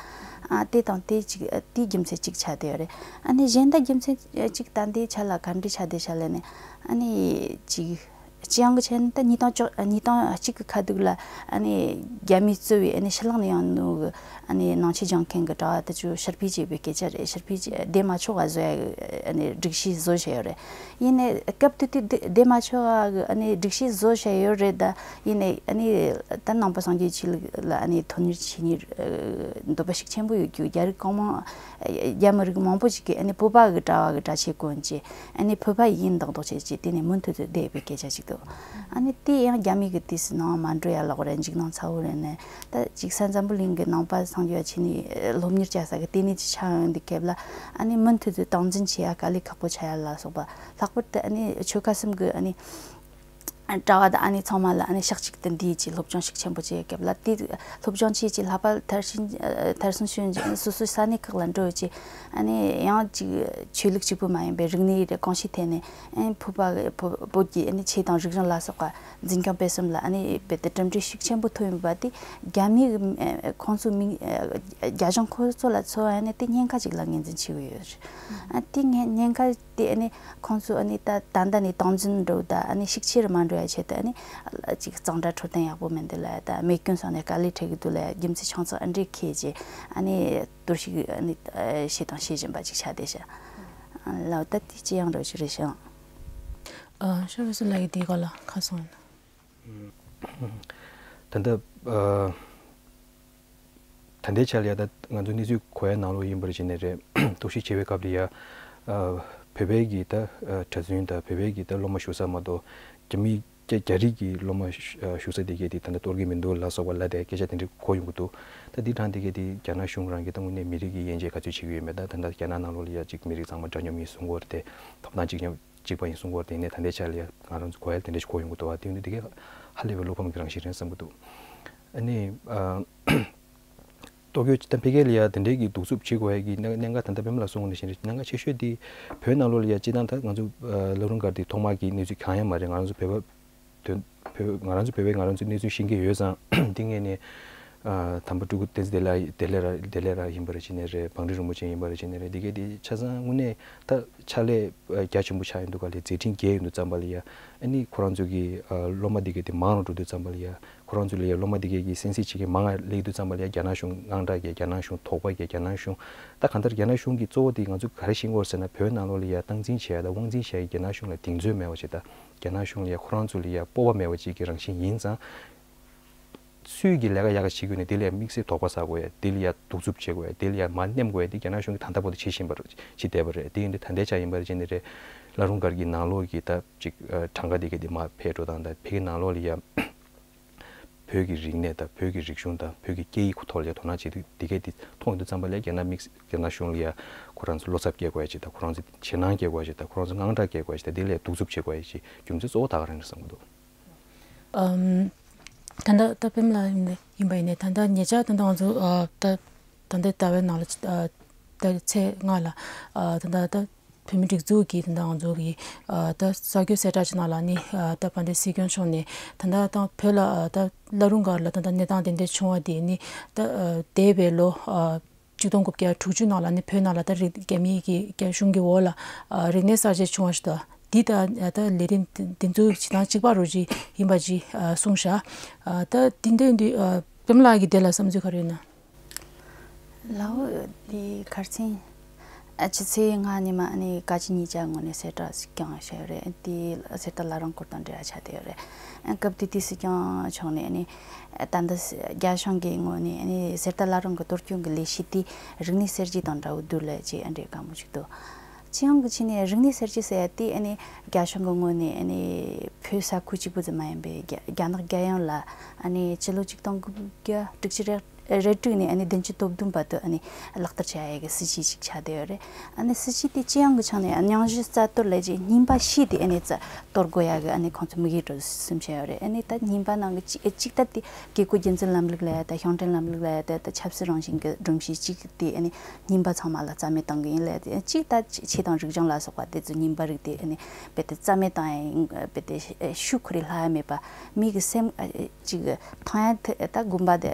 ཨ། དེ་དང་དེ་གཅིག་དེའི་རྒྱུ་མཚན་གཅིག་ཆགས་བསྡད་ཡོད་རེད། ཨ་ནི་གཞན་དག་རྒྱུ་མཚན་གཅིག་ད་ལྟའི་ཆ་ལ་ག་འདྲ་ཆགས་བསྡད་ཤག་ལབ་ན། ཨ་ནི་གཅིག་སྤྱི་ཡོངས་ཀྱི་ཆ་ནས་ད་ཉིས་སྟོང་བཅུ་ཉིས་སྟོང་གཅིག་གི་ཁ་ཐུག་ལ་ཨ་ནི་རྒྱ་མིས་གཙོས་པའི་ཨ་ནི་ཕྱི་ལོགས་ནས་ཡོང་ནོ་གི་ཨ་ནི་ནང་ཆོས་སྦྱོང་མཁན་གྱི་གྲྭ་བ་དེ་ཚོ་ཕྱིར་འཕུད་བྱས་པའི་སྐད་ཆ་རེད། ཕྱིར་འཕུད་བྱས་བསྡད་མ་ཆོག་པ་བཟོ་ཡ་གི་ཨ་ནི་སྒྲིག་གཞི་བཟོ་བཞག་ཡོད་རེད། ཡིན་ནའི་སྐབས་དེ་དུས་བསྡད་བསྡད་མ་ཆོག་པ་གི་ཨ་ནི་སྒྲིག་གཞི་བཟོ་བཞག་ཡོད་རེད། ད་ཡིན་ནའི་ཨ་ནི་ད་ནང་པ་སངས་རྒྱས་ཆོས་ལུགས་ལ་ཨ་ནི་དོན་གཉེར་བྱེད་མཁན་འདོད་པ་ཤུགས་ཆེན་པོ་ཡོད་རྒྱུ། རྒྱ་རིགས་གང་མང་རྒྱ་མི་རིགས་མང་པོ་ཞིག་གིས་ཨ་ནི་བོད་པ་གི་གྲྭ་བ་གི་གྲྭ་ཆས་གོན་བྱས་ཨ་ནི་བོད་པ་ཡིན་མདོག་མདོག་བྱས་བྱས་དེ་ནས་མུ་མཐུད་དུ་བསྡད་པའི་སྐད་ཆ་ཞིག་འདུག་ཨ་ནི་དེ་ཡང་རྒྱ་མི་གི་དུས་སུ་ནང་མ་འགྲོ་ཡ་ལོག་རེད། འཇིགས་སྣང་ཚ་བོ་རེད་ནས་ད་ཅིག་ས་འཛམ་བུ་གླིང་གི་ནང་པ་སངས་རྒྱས་ཆོས་ནི་སློབ་གཉེར་བྱ་ས་གི་ལྟེ་གནས་ཅིག་ཆགས་ཡོང་དུས་སྐབས་ལ་ཨ་ནི་མུ་མཐུད་དུ་སྟངས་འཛིན་བྱེད་ཡ་དཀའ་ལས་ཁག་པོ་ཆགས་ཡ་ལ་སོགས་པ། ལྷག་པར་དུ་ཨ་ནི་ཆོལ་ཁ་གསུམ་གི་ཨ་ནི་གྲྭ་བ་དང་ཨ་ནི་ཚང་མ་ལ་ཨ་ནི་ཕྱག་གཅིག་ཏུ་འདུས་ཀྱི་སློབ་སྦྱོང་ཤུགས་ཆེན་པོ་བྱེད་སྐབས་ལ། དེ་སློབ་སྦྱོང་བྱེད་ཀྱི་ལྷག་པར་མཐར་ཕྱིན་མཐར་སོན་ཞུ་སོ་སོའི་ས་གནས་ཁག་ལ་འགྲོ་ཡོད་ཀྱི་ཨ་ནི་ཡང་ཅིག་ཆོས་ལུགས་གཅིག་པུ་མ་ཡིན་པའི་རིག་གནས་རེ་གང་ཞིག་ཐད་ནས་ཨ་ནི་བོད་པ་བོད་བོད་ཀྱི་ཨ་ནི་ཆོས་དང་རིག་གཞུང་ལ་སོགས་པ་འཛིན་སྐྱོང་སྤེལ་གསུམ་ལ་ཨ་ནི་རྦད་དེ་གྲུབ་འབྲས་ཤུགས་ཆེན་པོ་ཐོབ་ཡོད་པ་དེ་རྒྱ་མིའི་ཁོང་ཚོའི་མིང་རྒྱ་གཞུང་ཁོ་ཚོ་ལ་ཚོར་བ་ཡོད་ནས་དེ་ཉེན་ཁ་ཅིག་ལ་ངོས་འཛིན་བྱེད་ཀྱི་ཡོད་རེད། ཨ་དེ་ཉེན་ཉེན་ཁ། དེ་ཨ་ནི་ཁོང་ཚོ་ཨ་ནི་ད་ད་ལྟ་ནས་སྟངས་འཛིན་འགྲོ་ད་ཨ་ནི་ཤུགས་ཆེ་རུ་མ་འགྲོ་ཡ་ཆེད་དུ་ཨ་ནི་ཅིག་གཙང་སྦྲ་འཕྲོད་བསྟེན་ཡག་པོ་མེད་འདུག་ལ་ད་མེ་སྐྱོན་སོགས་ནས་དཀའ་ལས་འཕྲད་ཀྱི་འདུག་ལ་རྒྱུ་མཚན་ཆུང་ཙག་ཨ་འདྲས་ཁེལ་རྗེས་ཨ་ནི་གཏོར་བཤིག་ཨ་ནི་བྱེད་དང་བྱེད་བཞིན་པ་ཅིག་ཆགས་བསྡད་ཤག་ལའོ་ད་དེ་ཅི་ཡང་འགྲོ་ཅིག་རེད་ཤག་ཨ་ཤོ་བེ་སི་ལ་ཡི་དེའི་སྐོར་ལ་ཁ་གསུང་ཡིན། ད་ལྟ་ཨ། ད་ལྟའི་ཆ་ལ་ཡ་ད་ང་ཚོ་གནས་ཚུལ་གོ་ཡ་ནང་ལོགས་ཡིན་པར་བྱས་ནས་རེད། གཏོར་བཤིག་བྱེད་པའི་སྐབས་ལ་ཡ། ཨ། བོད་པའི་གི་ད་ཨ་གྲྭ་བཙུན་དང་བོད་པའི་གི་ད་སློབ་མ་བཞུགས་ས་མ་གཏོགས་རྒྱ་མི་རྒྱ་རྒྱ་རིགས་ཀྱི་སློབ་མ་བཞུགས་ས་དེ་གས་དེ་ད་ལྟ་གཏོར་གི་མི་འདུག་ལ་སོགས་པ་ལ་དེ་སྐད་ཆ་དེ་འདྲ་གོ་ཡོང་གི་འདུག་ད་འདི་དང་དེ་གས་དེ་རྒྱ་ནག་གཞུང་རང་གིས་ད་དངོས་གནས་མི་རིགས་ཀྱི་དབྱེ་འབྱེད་ག་ཚོད་བྱེད་ཀྱི་ཡོད་མེད། ད་ད་ལྟ་རྒྱ་ནག་ནང་ལོགས་ལ་ཡ་གཅིག་མི་རིགས་ཚང་མ་འདྲ་མཉམ་ཡིན་གསུང་གི་ཡོད་རེད་དེ། ཐོབ་ཐང་གཅིག་མཉམ་གཅིག་པ་ཡིན་གསུང་གི་ཡོད་རེད་དེ། ཡིན་ནའི་ད་ལྟའི་ཆ་ལ་ཡ་ང་རང་ཚོ་གོ་ཡ་དེ་འདྲ་ཞིག་གོ་ཡོང་གི་འདུག་བ། དེ་ཡིན་དུས་དེ་གས་ཧ་ལས་པའི་བློ་ཕམ་གྱི་རང་བཞིན་རེད་བསམ་གྱི་འདུག་ཨ་ནི། ཨ། ལྟོ་གོས་ཅི་ལྟར་འཕེལ་རྒྱས་ལ་ཡ་དེ་འདྲའི་གི་གདུག་རྩུབ་བྱེད་དགོས་ཡ་གི་གནད་གནད་འགག་ད་ལྟ་བེམ་ལ་གསུངས་ནས་བཞིན་རེད། གནད་འགག་ཆེ་ཤོས་དེ་བོད་ནང་ལོགས་ལ་ཡ་སྤྱི་བཏང་ད་ང་ཚོ་ཨ་བླ་རུང་སྒར་དེ་ཐོག་མ་གི་གནས་ཚུལ་གང་ཡང་མ་རེད། ང་རང་ཚོ་བོད་པ་དོན་བོད་ང་རང་ཚོ་བོད་པས་ང་རང་ཚོའི་གནས་ཚུལ་ཤེས་ཀྱི་ཡོད་ཙང་། འདི་ངས་ནས་ཨ་དམ་པ་སྤྲུལ་སྐུ་བསྟན་འཛིན་བདེ་ལེགས་བདེ་ལེགས་ར་བདེ་ལེགས་ར་ཡིན་པ་རེད་བྱས་ནས་རེད། བང་སྒྲིག་རིན་པོ་ཆེ་ཡིན་པ་རེད་བྱས་ནས་རེད། འདི་གས་དེ་ཆ་ཚང་དངོས་གནས་ད་ཕྱག་ལས་རྒྱ་ཆེན་པོ་ཆགས་ཡོང་དུས་ག་ལ་མཛད་འཕྲིན་རྒྱས་ཡོང་དུས་ཙམ་པ་ལ་ཡ། ཨ་ནི་ཁོ་རང་ཚོ་གི་ཨ་སློབ་མ་འདི་གས་དེ་མང་རུ་འགྲོ་དུས་ཙམ་པ་ལ་ཡ། ཁོ་རང་ཚོ་ལ་ཡ་སློབ་མ་འདི་གས་ཀྱི་གསན་གཟིགས་བྱེད་མཁན་མང་ང་སླེབས་དུས་ཙམ་པ་ལ་ཡ་རྒྱ་ནག་གཞུང་དངངས་སྐྲག་རྒྱག་རྒྱ་ནག་གཞུང་དོགས་པ་རྒྱག་རྒྱ་ནག་གཞུང་། ད་གང་ལྟར་རྒྱ་ནག་གཞུང་གི་གཙོ་བོ་དེ་ང་ཚོ་ག་རེ་ཤེས་ཀྱི་ཡོད་ཟེར་ན། བོད་ནང་ལོགས་ལ་ཡ་སྟངས་འཛིན་བྱེད་ཡ་དང་དབང་འཛིན་བྱེད་ཡ་རྒྱ་ནག་གཞུང་ལ་གདེང་ཚོད་མེད་པ་ཞིག་དང་། རྒྱ་ནག་གཞུང་ལ་ཡ་ཁོ་རང་ཚོ་ལ་ཡ་སྤོབས་པ་མེད་པ་ཅིག་གི་རང་བཞིན་ཡིན་ཙང་། སུས་ཀྱི་ལས་ཀ་ཡག་ག་བྱེད་དགོས་ནས་དེ་ལ་ཡ་དམིགས་བསལ་དོགས་པ་ཟ་དགོས་ཡ། དེ་ལ་ཡ་གདུག་རྩུབ་བྱེད་དགོས་ཡ། དེ་ལ་ཡ་མར་མནན་དགོས་ཡ། དེ་རྒྱ་ནག་གཞུང་གིས་ད་ལྟ་བར་དུ་བྱེད་བཞིན་པ་རེད། བྱེད་བསྡད་པ་རེད། དེ་ཡིན་དུས་ད་ལྟའི་ཆ་ཡིན་པ་རེད་བྱས་ནས་རེད། བླ་རུང་སྒར་གྱི་ནང་ལོགས་ཀྱི་ད་ཅིག་ཨ་གྲངས་ཀ་དེ་གས་དེ་མར་འཕེལ་འགྲོ་སྟངས་དང་། བོད་ཀྱི་ནང་ལོགས་ལ་ཡ་བོད་ཀྱི་རིག་གནས་དང་བོད་ཀྱི་རིག་གཞུང་དང་བོད་ཀྱི་སྐད་ཡིག་ཁོ་ཐོག་ལ་ཡ་དོ་སྣང་བྱེད་དུས་དེ་གས་དེ་མཐོང་ཡོང་དུས་ཙམ་པ་ལ་ཡ་རྒྱ་ནག་དམིགས་རྒྱ་ནག་གཞུང་ལ་ཡ་ཁོ་རང་ཚོ་བློ་འཚབ་སྐྱེ་དགོས་ཡ་ཅིག་དང་། ཁོ་རང་ཚོ་ཞེད་སྣང་སྐྱེ་དགོས་ཡ་ཅིག་དང་། ཁོ་རང་ཚོ་དངངས་སྐྲག་སྐྱེ་དགོས་ཡ་ཅིག་དང་། དེ་ལ་ཡ་གདུག་རྩུབ་བྱེད་དགོས་ཡ་ཅིག་རྒྱུ་མཚན་གཙོ་བོ་ད་ག་རང་རེད་བསམ་གྱི་འདུག་ཨམ། ད་ལྟ་ད་བེམ་ལ་ཡིན་པ་ཡིན་ནའི། ད་ལྟ་ཉེ་ཆར་ད་ལྟ་ང་ཚོ་ཨ་ད་ད་ལྟའི་ཟླ་བའི་ནང་ལ་ཨ་ད་ཚེས་ལྔ་ལ་ཨ་ད་ལྟ་ད་བོད་མི་སྒྲིག་འཛུགས་ཀྱི་ད་ལྟ་ང་ཚོ་གི་ཨ་ད་གསར་འགོད་གསལ་བསྒྲགས་ཅིག་ནང་ལ་ནི་ཨ་ད་དཔལ་ལྡན་སྲིད་སྐྱོང་མཆོག་ནས་ད་ལྟ་ད་བོད་ལ་ཨ་ད་བླ་རུང་སྒར་ལ་ད་ལྟ་གནས་སྟངས་དེ་འདྲ་བྱུང་བ་དེ་ནི་ད་ཨ་འདས་པའི་ལོ་ཨ་ཆིག་སྟོང་དགུ་བརྒྱ་དྲུག་ཅུ་ནང་ལ་ནི་བོད་ནང་ལ་ད་རིགས་རྒྱ་མིའི་གི་རྒྱ་གཞུང་གི་འོག་ལ་ཨ་རིག་གནས་གསར་བརྗེ་བྱུང་བ་ཞིག་དང་། འདི་ད་ད་ལས་རིམ་འདི་ཚོ་ཇི་ལྟར་གཅིག་པ་རུ་ཅིག་ཡིན་པ་ཅིག་ཨ་གསུངས་བཞག་ཨ་ད་འདི་འདྲ་འདི་ཨ་བེམ་ལགས་ཀྱི་དེ་ལ་བསམ་ཚུལ་ག་རེ་ཡོད་ན། ལའོ། འདི་ཁར་ཚིན། ཨ་ཕྱི་ཚེས་ལྔ་ཉི་མ་ཨ་ནི་བཀའ་སྤྱི་གཉིས་ཆ་ངོས་ནས་གསལ་བསྒྲགས་ཤིག་བསྐྱངས་བཞག་ཡོད་རེད། དེ་གསེར་རྟ་བླ་རུང་སྐོར་དང་འབྲེལ་བ་ཆགས་བསྡད་ཡོད་རེད། ཨ་སྐབས་དེ་དུས་སྲིད་སྐྱོང་མཆོག་ནས་ཨ་ནི་ད་ལྟ་རྒྱ་གཞུང་གི་ངོས་ནས་ཨ་ནི་གསེར་རྟ་བླ་རུང་གི་གཏོར་སྐྱོན་གྱི་ལས་གཞི་དེ་རིག་གནས་གསར་བརྗེ་དང་འདྲ་བོ་འདུག་ལབ་ཅེས་ཨ་འདྲའི་བཀའ་མོལ་ཞིག་འདུག་སྤྱི་ཡོངས་ཀྱི་ཆ་ནས་རིག་གནས་གསར་བརྗེ་ཟེར་ཡ་དེ་ཨ་ནི་རྒྱ་གཞུང་གི་ངོས་ནས་ཨ་ནི་བོད་ས་ཁུལ་གཅིག་པུ་ཙམ་མ་ཡིན་པའི་རྒྱ་རྒྱ་ནག་རྒྱལ་ཡོངས་ལ་ཨ་ནི་སྤྱི་ལོ་ཆིག་སྟོང་དགུ་བརྒྱ་དྲུག་ཅུ་རེ་རེ་དྲུག་ནས་ཨ་ནི་བདུན་ཅུ་དོན་བདུན་བར་དུ་ཨ་ནི་ལག་བསྟར་བྱ་ཡ་གི་སྲིད་ཇུས་ཅིག་ཆགས་བསྡད་ཡོད་རེད། ཨ་ནི་སྲིད་ཇུས་དེ་སྤྱི་ཡོངས་ཀྱི་ཆ་ནས་སྙིང་གཞི་རྩ་གཏོར་ལས་ཀྱི་རྙིང་པ་བཤིག་སྟེ་ཨ་ནི་རྩ་གཏོར་དགོས་ཡ་གི་ཨ་ནི་ཁོང་ཚོ་དམིགས་ཡུལ་འདྲ་བོ་ཟིན་བྱས་ཡོད་རེད། ཨ་ནི་ད་རྙིང་པ་ནང་གི་གཅིག་གཅིག་ལྟར་དེ་བཀས་བཀོད་རྒྱུད་འཛིན་ལམ་ལུགས་ལབ་ཡ་དང་ཤིང་བྲན་ལམ་ལུགས་ལབ་ཡ་དང་ད་ཆབ་སྲིད་རང་བཞིན་གྱི་སྒྲོམ་གཞི་གཅིག་དེ་ཨ་ནི་རྙིང་པ་ཚང་མ་ལ་རྩ་མེད་བཏང་གི་ཡིན་ལབ་ཡ་དེ། གཅིག་ད་ཆོས་དང་རིག་གཞུང་ལ་སོགས་པ་དེ་ཚོ་རྙིང་པ་རིགས་དེ་ཨ་ནི་རྦད་དེ་རྩ་མེད་བཏང་ཡ་ཡིན། རྦད་དེ་ཤུགས་ཁོ་རའི་ལྷག་ཡ་མེད་པ། མི་གི་སེམས་ཅིག་ཐང་ཡ་ད་དགོན་པ་དེ་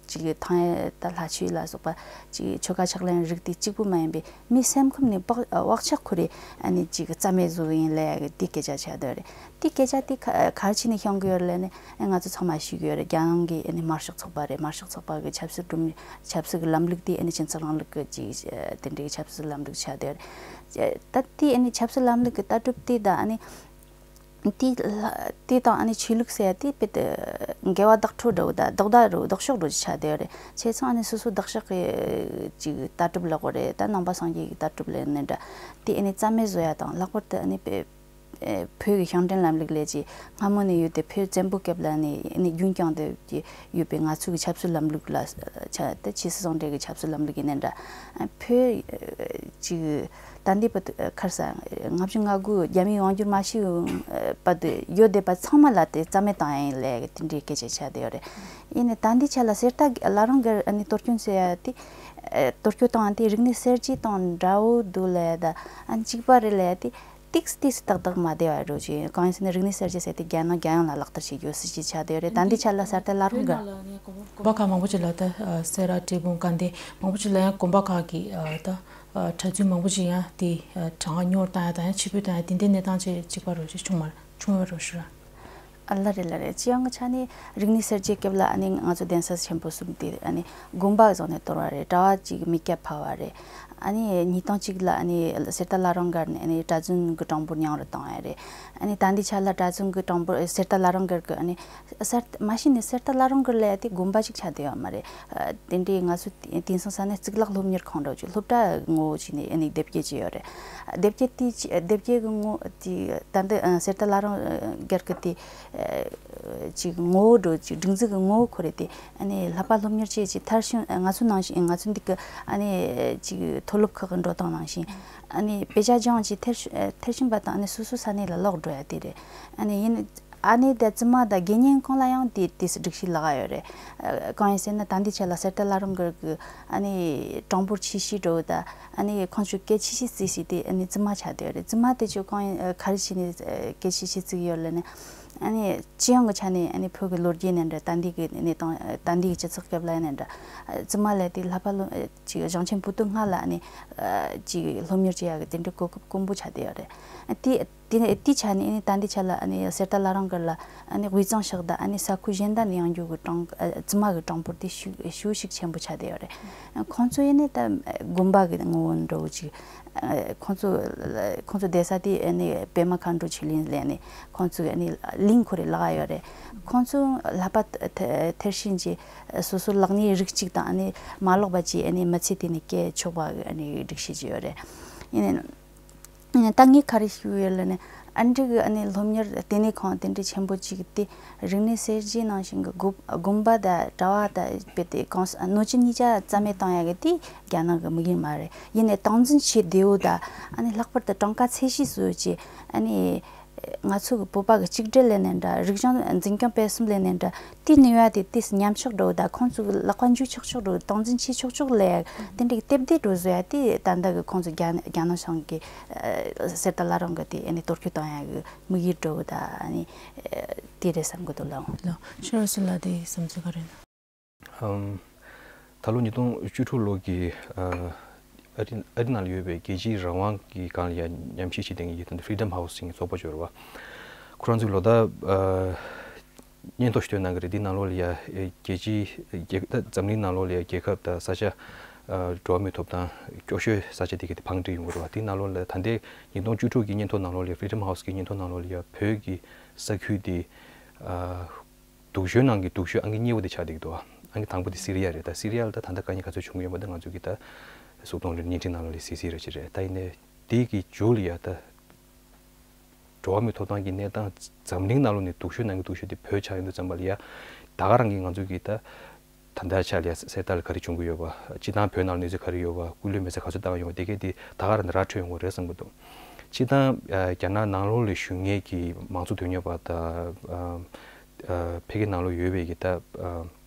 ཅིག་ཐང་ཡ་ད་ལྷ་ཆོས་ལ་སོགས་པ་ཅིག་ཆོ་ག་ཕྱག་ལེན་རིགས་དེ་གཅིག་པུ་མ་ཡིན་པའི་མི་སེམས་ཁམས་ནས་བག་བག་ཆགས་ཁོ་རེ་ཨ་ནི་ཅིག་རྩ་མེད་བཟོ་གི་ཡིན་ལབ་ཡ་གི་དེ་སྐད་ཆ་བཤད་བསྡད་རེད། དེ་སྐད་ཆ་དེ་ག་ག་རེ་བྱས་ནས་བཤད་གི་ཡོད་རེད་ལབ་ན། ང་ཚོ་ཚང་མ་ཤེས་གི་ཡོད་རེད། རྒྱ་ནག་གི་ཨ་ནི་དམར་ཤོག་ཚོགས་པ་རེད། དམར་ཤོག་ཚོགས་པ་གི་ཆབ་སྲིད་སྒྲོམ་ཆབ་སྲིད་ཀྱི་ལམ་ལུགས་དེ་ཨ་ནི་སྤྱི་ཚོགས་རིང་ལུགས་ཀྱི་ཅིག་དེ་འདྲའི་ཆབ་སྲིད་ལམ་ལུགས་ཆགས་བསྡད་ཡོད་རེད། ད་དེ་ཨ་ནི་ཆབ་སྲིད་ལམ་ལུགས་ཀྱི་ལྟ་གྲུབ་དེ་དང་ཨ་ནི། དེ་ལ་དེ་དང་ཨ་ནི་ཆོས་ལུགས་ཟེར་ཡ་དེ་དཔེ་དེ་འགལ་བ་བདག་འཕྲོ་འདྲ་བོ་དང་ལྡོག་ཟླ་འདྲ་བོ་ལྡོག་ཕྱོགས་འདྲ་བོ་ཅིག་ཆགས་བསྡད་ཡོད་རེད། བྱས་ཙང་ཨ་ནི་སོ་སོ་བདག་ཕྱོགས་ཀྱི་ཅིག་ལྟ་གྲུབ་ལབ་དགོས་རེད། ད་ནང་པ་སངས་རྒྱས་ཀྱི་ལྟ་གྲུབ་ལབ་ནི་འདྲ། དེ་ཨ་ནི་རྩ་མེད་བཟོ་ཡ་དང་། ལྷག་པར་དུ་ཨ་ནི་དཔེ་བོད་ཀྱི་ཤིང་བྲན་ལམ་ལུགས་ལས་ཀྱི་སྔ་མོ་ནས་ཡོད་དེ་བོད་བཙན་པོའི་སྐབས་ལ་ནི་ཨ་ནི་རྒྱུན་བསྐྱངས་ཏེ་ཡོད་པའི་ང་ཚོའི་གི་ཆབ་སྲིད་ལམ་ལུགས་ལ་ཆ་དེ་ཆོས་སྲིད་ཟུང་འབྲེལ་གྱི་ཆབ་སྲིད་ལམ་ལུགས་ཡིན་ནི་འདྲ། བོད་ཅིག་ད་ལྟའི་བར་དུ་ཁར་ས་ལྔ་བཅུ་ང་དགུ་རྒྱ་མིའི་དབང་སྒྱུར་མ་བྱས་བར་དུ་ཡོད་བསྡད་པ་ཚང་མ་ལ་དེ་རྩ་མེད་བཏང་ཡ་ཡིན་ལབ་གི་དེ་འདྲའི་སྐད་ཆ་ཆགས་བསྡད་ཡོད་རེད། ཡིན་ནའི་ད་ལྟའི་ཆ་ལ་གསེར་རྟ་བླ་རུང་སྒར་ཨ་ནི་གཏོར་སྐྱོན་ཟེར་ཡ་དེ་གཏོར་སྐྱོན་བཏང་ཡ་དེ་རིག་གནས་གསར་བརྗེ་དང་འདྲ་བོ་འདུག་ལབ་ཡ་ད་ཨ་ནི་གཅིག་པ་རེད་ལབ་ཡ་དེ་ཏིག་ཏིག་ཏག་ཏག་མ་བསྡད་པ་འགྲོ་ཅིག་གང་ཡིན་ཟེར་ན་རིག་གནས་གསར་བརྗེ་ཟེར་དེ་རྒྱ་ནག་རྒྱལ་ཡོངས་ལ་ལག་བསྟར་བྱེད་རྒྱུ་སྲིད་ཇུས་ཆགས་བསྡད་ཡོད་རེད། ད་ལྟའི་ཆ་ལ་གསར་རྟ་བླ་རུང་སྒར། དགོན་པ་ཁག་མང་པོ་ཅིག་ལ་ད་སེ་ར་འབྲས་སྤུངས་དགའ་ལྡན་མང་པོ་ཅིག་ལ་ཡང་དགོན་པ་ཁག་གི་ད་གྲྭ་བཙུན་མང་པོ་ཅིག་ཡང་དེ་གྲངས་ཉུང་བཏང་ཡ་དང་ཡང་ཕྱིར་འབུད་བཏང་ཡ་དེ་འདྲའི་གནས་སྟངས་ཅིག་གཅིག་པ་རུ་ཅིག་བྱུང་མ་བྱུང་ཡོད་རེད་ཞུ་ར། ཨ་ལ་རེད་ལ་རེད། སྤྱི་ཡོངས་ཀྱི་ཆ་ནས་རིག་གནས་གསར་བརྗེའི་སྐབས་ལ་ཨ་ནི་ང་ཚོ་གདན་ས་ཆེན་པོ་གསུམ་དེ་ཨ་ནི་དགོན་པ་བཟོ་ནས་གཏོར་བ་རེད། གྲྭ་བ་གཅིག་མེ་སྐྱ་ཕབ་པ་རེད། ཨ་ནི་ཉིས་སྟོང་གཅིག་ལ་ཨ་ནི་གསེར་རྟ་བླ་རུང་སྒར་ནས་ཨ་ནི་གྲྭ་བཙུན་གྱི་གྲངས་འབོར་ཉུང་རུ་བཏང་ཡ་རེད། ཨ་ནི་ད་ལྟའི་ཆ་ལ་གྲྭ་བཙུན་གྱི་གྲངས་འབོར་གསེར་རྟ་བླ་རུང་སྒར་གྱི་ཨ་ནི་གསར་མ་གཞི་ནས་གསེར་རྟ་བླ་རུང་སྒར་ལབ་ཡ་དེ་དགོན་པ་ཅིག་ཆགས་བསྡད་ཡོད་མ་རེད། དེ་འདྲའི་ང་ཚོ་དེང་སང་ས་གནས་གཙུག་ལག་སློབ་གཉེར་ཁང་འདྲ་བོ་ཅིག་སློབ་གྲྭ་ངོ་བོ་ཅིག་ནས་ཨ་ནི་དེབ་སྐྱེལ་བྱས་ཡོད་རེད། དེབ་སྐྱེལ་དེ་དེབ་སྐྱེལ་གྱི་ངོ་དེ་ད་འདི་གསེར་རྟ་བླ་རུང་སྒར་གྱི་དེ་ཅིག་ངོ་བོ་འདྲ་བོ་ཅིག་སྒྲིག་འཛུགས་ཀྱི་ངོ་བོ་ཁོ་རེད་དེ། ཨ་ནི་ལྷག་པ་སློབ་གཉེར་བྱེད་ཅིག་མཐར་ཕྱིན་ང་ཚོ་ནང་བཞིན་ང་ཚོ་འདི་གི་ཨ་ནི་ཅིག་མཐོ་སློབ་ཁག་གི་འགྲོ་སྟངས་ནང་བཞིན་ཨ་ནི་དཔེ་ཆ་སྦྱངས་ཅིག་མཐར་ཕྱིན་པ་དང་ཨ་ནི་སོ་སོ་ས་གནས་ལ་ལོག་འགྲོ་ཡ་དེ་རེད། ཨ་ནི་ཡིན་ ཨ་ནེ་དང་བཙུན་མ་དང་དགེ་བསྙེན་ཁོང་ལ་ཡང་དེ་དེ་སྒྲིག་གཞི་ལག་ཡོད་རེད། ཨ་གང་ཡིན་ཟེར་ན་ད་འདི་ཆ་ལ་གསེར་རྟ་བླ་རུང་གི་ཨ་ནེ་གྲངས་འབོར་ཆེ་ཤོས་འགྲོ་ད། ཨ་ནེ་ཁོང་ཚོས་སྐད་ཆེ་ཤོས་བརྩི་ཤེས་དེ་ཨ་ནེ་བཙུན་མ་ཆགས་བསྡད་ཡོད་རེད། བཙུན་མ་དེ་ཚོས་གང་ཡིན་ག་རེ་བྱས་ནས་སྐད་ཆེ་ཤོས་བརྩི་གི་ཡོད་ལབ་ན། ཨ་ནེ་སྤྱི་ཡོངས་ཀྱི་ཆ་ནས་ཨ་ནེ་བོད་ཀྱི་ལོ་རྒྱུས་ནས་འདྲ་ད་འདི་གི་གནས་སྟངས་ད་འདི་གི་སྤྱི་ཚོགས་སྐབས་ལ་ཡིན་ནའི་འདྲ། བཙུན་མ་ལ་དེ་ལྷག་པར་ལོ་ཅིག་གཞུང་ཆེན་བོད་དོན་སྔ་ལ་ཨ་ནེ་ཅིག་སློབ་གཉེར་བྱེད་ཡག་གི་དེ་འདྲའི་གོ་སྐབས་དཀོན་པོ་ཆགས་བསྡད་ཡོད་རེད། དེ་དེ་ནས་དེའི་ཆ་ནས་ཨ་ནི་ད་འདི་ཆ་ལ་ཨ་ནི་གསེར་རྟ་བླ་རུང་གི་ལ་ཨ་ནི་དབུས་གཙང་ཕྱོགས་དང་ཨ་ནི་ས་ཁུལ་གཞན་དག་ནས་ཡོང་རྒྱུ་གི་གྲངས་ཨ་བཙུན་མ་གི་གྲངས་འབོར་དེ་ཤུགས་ཤུགས་ཤིག་ཆེན་པོ་ཆགས་བསྡད་ཡོད་རེད། ཁོང་ཚོ་ཡིན་ནི་ད་དགོན་པ་གི་ངོ་བོ་འདྲ་བོ་ཅིག་ཁོང་ཚོ་ཁོང་ཚོ་བསྡད་ས་དེ་ཨ་ནི་པད་མ་མཁའ་འགྲོ་ཆོས་གླིང་ལས་ནི་ཁོང་ཚོ་གི་ཨ་ནི་གླིང་ཁོ་རེ་ལག་ཡོད་རེད། ཁོང་ཚོ་ལྷག་པ་ཐེར་ཤིན་གྱི་སོ་སོ་ལག་གཉིས་རིགས་གཅིག་དང་ཨ་ནི་མ་ལོག་པ་ཅིག་ཨ་ནི་མི་ཚེ་དེ་ནི་སྐྱེལ་ཆོག་པ་གི་ཨ་ནི་སྒྲིག་གཞི་ཅིག་ཡོད་རེད། ཡིན་ནའི། ད་ངས་ག་རེ་ཞུ་ཡོད་ལབ་ན། ཨ་འདྲ་གི་ཨ་ནི་སློབ་གཉེར་ལྟེ་གནས་ཁང་དེ་འདྲ་ཆེན་པོ་གཅིག་དེ་རིག་གནས་གསར་བརྗེ་ནང་བཞིན་གྱི་དགོན་དགོན་པ་དང་གྲྭ་བ་དང་དཔེ་དེ་གང་ས་སྣོད་བཅུད་གཉིས་ཆ་རྩ་མེད་བཏང་ཡག་གི་དེ་རྒྱ་ནག་གི་དམིགས་ཡུལ་མ་རེད། ཡིན་ནའི་སྟངས་འཛིན་བྱེད་བདེ་བོ་དང་ཨ་ནི་ལྷག་པར་དུ་གྲངས་ཀ་ཚད་གཞི་བཟོ་བྱེད་ཨ་ནི། ང་ཚོ་གི་བོད་པ་གི་གཅིག་སྒྲིལ་ལས་ནས་འདྲ་རིག་གཞུང་འཛིན་སྐྱོང་སྤེལ་གསུམ་ལས་ནས་འདྲ། དེའི་ནུས་པ་དེ་དེ་ཉམས་ཆག་འགྲོ་དང་ཁོང་ཚོ་གི་ལག་པ་འཇུ་ཆོག་ཆོག་འགྲོ་སྟངས་འཛིན་བྱེད་ཆོག་ཆོག་ལས་དེ་འདྲའི་སྟབས་བདེ་འགྲོ་བཟོ་ཡ་དེ་ད་ལྟ་གི་ཁོང་ཚོ་རྒྱ་རྒྱ་ནག་གཞུང་གི་གསེར་རྟ་བླ་རུང་གི་དེ་ཨ་ནི་གཏོར་སྐྱོན་བཏང་ཡ་གི་དམིགས་ཡུལ་འགྲོ་གི་ད་ཨ་ནི་དེ་རེད་བསམ་གི་འདུག་ལགས། ལགས། ཤེས་རབ་ཟེར་ལགས་དེ་བསམ་ཚུལ་ག་རེ་ཡིན་ན། ཨམ། ད་ལོ་ཉིས་སྟོང་བཅུ་དྲུག་ལོ་གི་ཨ་ཨ་རི་ཨ་རི་ནང་ལ་ཡོད་པའི་རྒྱལ་སྤྱིའི་རང་དབང་གི་སྒང་ལ་ཡ་ཉམས་ཞིབ་བྱེད་མཁན་གྱི་ད་Freedom House་ཟེར་མཁན་ཚོགས་པ་ཅིག་ཡོད་རེད་བ། ཁོ་རང་ཚོས་ལོ་ལྟར་ཨ་སྙན་ཐོ་ཞིག་བཏོན་གནང་གི་རེད། འདི་ནང་ལོགས་ལ་ཡ་ཨེ་རྒྱལ་སྤྱིའི་རྒྱལ་ད་འཛམ་གླིང་ནང་ལོགས་ལ་ཡ་རྒྱལ་ཁབ་དང་ས་ཆ་ཨ་འགྲོ་བ་མིའི་ཐོབ་ཐང་སྐྱོ་ཤོས་ས་ཆ་དེ་ག་དེ་བང་སྒྲིག་ཡོང་གི་རེད་བ། འདི་ནང་ལོགས་ལ་ད་ལྟའི་ཉིས་སྟོང་བཅུ་དྲུག་གི་སྙན་ཐོ་ནང་ལོགས་ལ་ཡ་Freedom House་གི་སྙན་ཐོ་ནང་ལོགས་ལ་ཡ་བོད་ཀྱི་ས་ཁུལ་དེ་ཨ། སྡུག་ཤོས་ནང་གི་སྡུག་ཤོས་ཨང་ཀི་གཉིས་པ་དེ་ཆགས་བསྡད་ཀྱི་འདུག་ཨང་ཀི་དང་པོ་དེ་སི་རི་ཡ་རེད། ད་སི་རི་ཡ་ལ་ད་ད་ལྟ་དཀའ་ངལ་ག་ཚོད་བྱུང་གི་ཡོད་པ་དེ་ང་ཚོ་གི་ད་གཟུགས་མཐོང་བརྙན་འཕྲིན་ནང་ལོགས་ལ་གཟིགས་གཟིགས་རེ་བྱེད་རེད། ད་ཡིན་ནའི་དེ་གི་མཇུག་ལ་ཡ་ད་འགྲོ་བ་མིའི་ཐོབ་ཐང་གི་གནས་སྟངས་འཛམ་གླིང་ནང་ལོགས་ནས་སྡུག་ཤོས་ནང་གི་སྡུག་ཤོས་དེ་བོད་ཆགས་ཡོང་དུས་ཙམ་པ་ལ་ཡ་ད་ག་རང་གི་ང་ཚོ་གི་ད་ད་ལྟ་ཆ་ལ་ཡ་གསལ་བརྡ་ལ་ག་རེ་བྱུང་གི་ཡོད་པ། སྤྱི་བཏང་བོད་ནང་ལ་གནས་ཚུལ་ག་རེ་ཡོད་པ། སྐུ་ལུས་མེ་སྲེག་ག་ཚོད་བཏང་ཡོད་པ་དེ་གས་དེ་ད་ག་རང་ནས་ར་འཕྲོད་ཡོང་གི་རེད་བསམ་གི་འདུག་སྤྱི་བཏང་ཨ་རྒྱ་ནག་ནང་ལོགས་ལ་བཞུགས་མཁན་གྱི་མང་གཙོ་དོན་གཉེར་བ་དང་ཨ་ཨ་ཕ་གི་ནང་ལོགས་ཡོད་པའི་གི་ད་ཨ་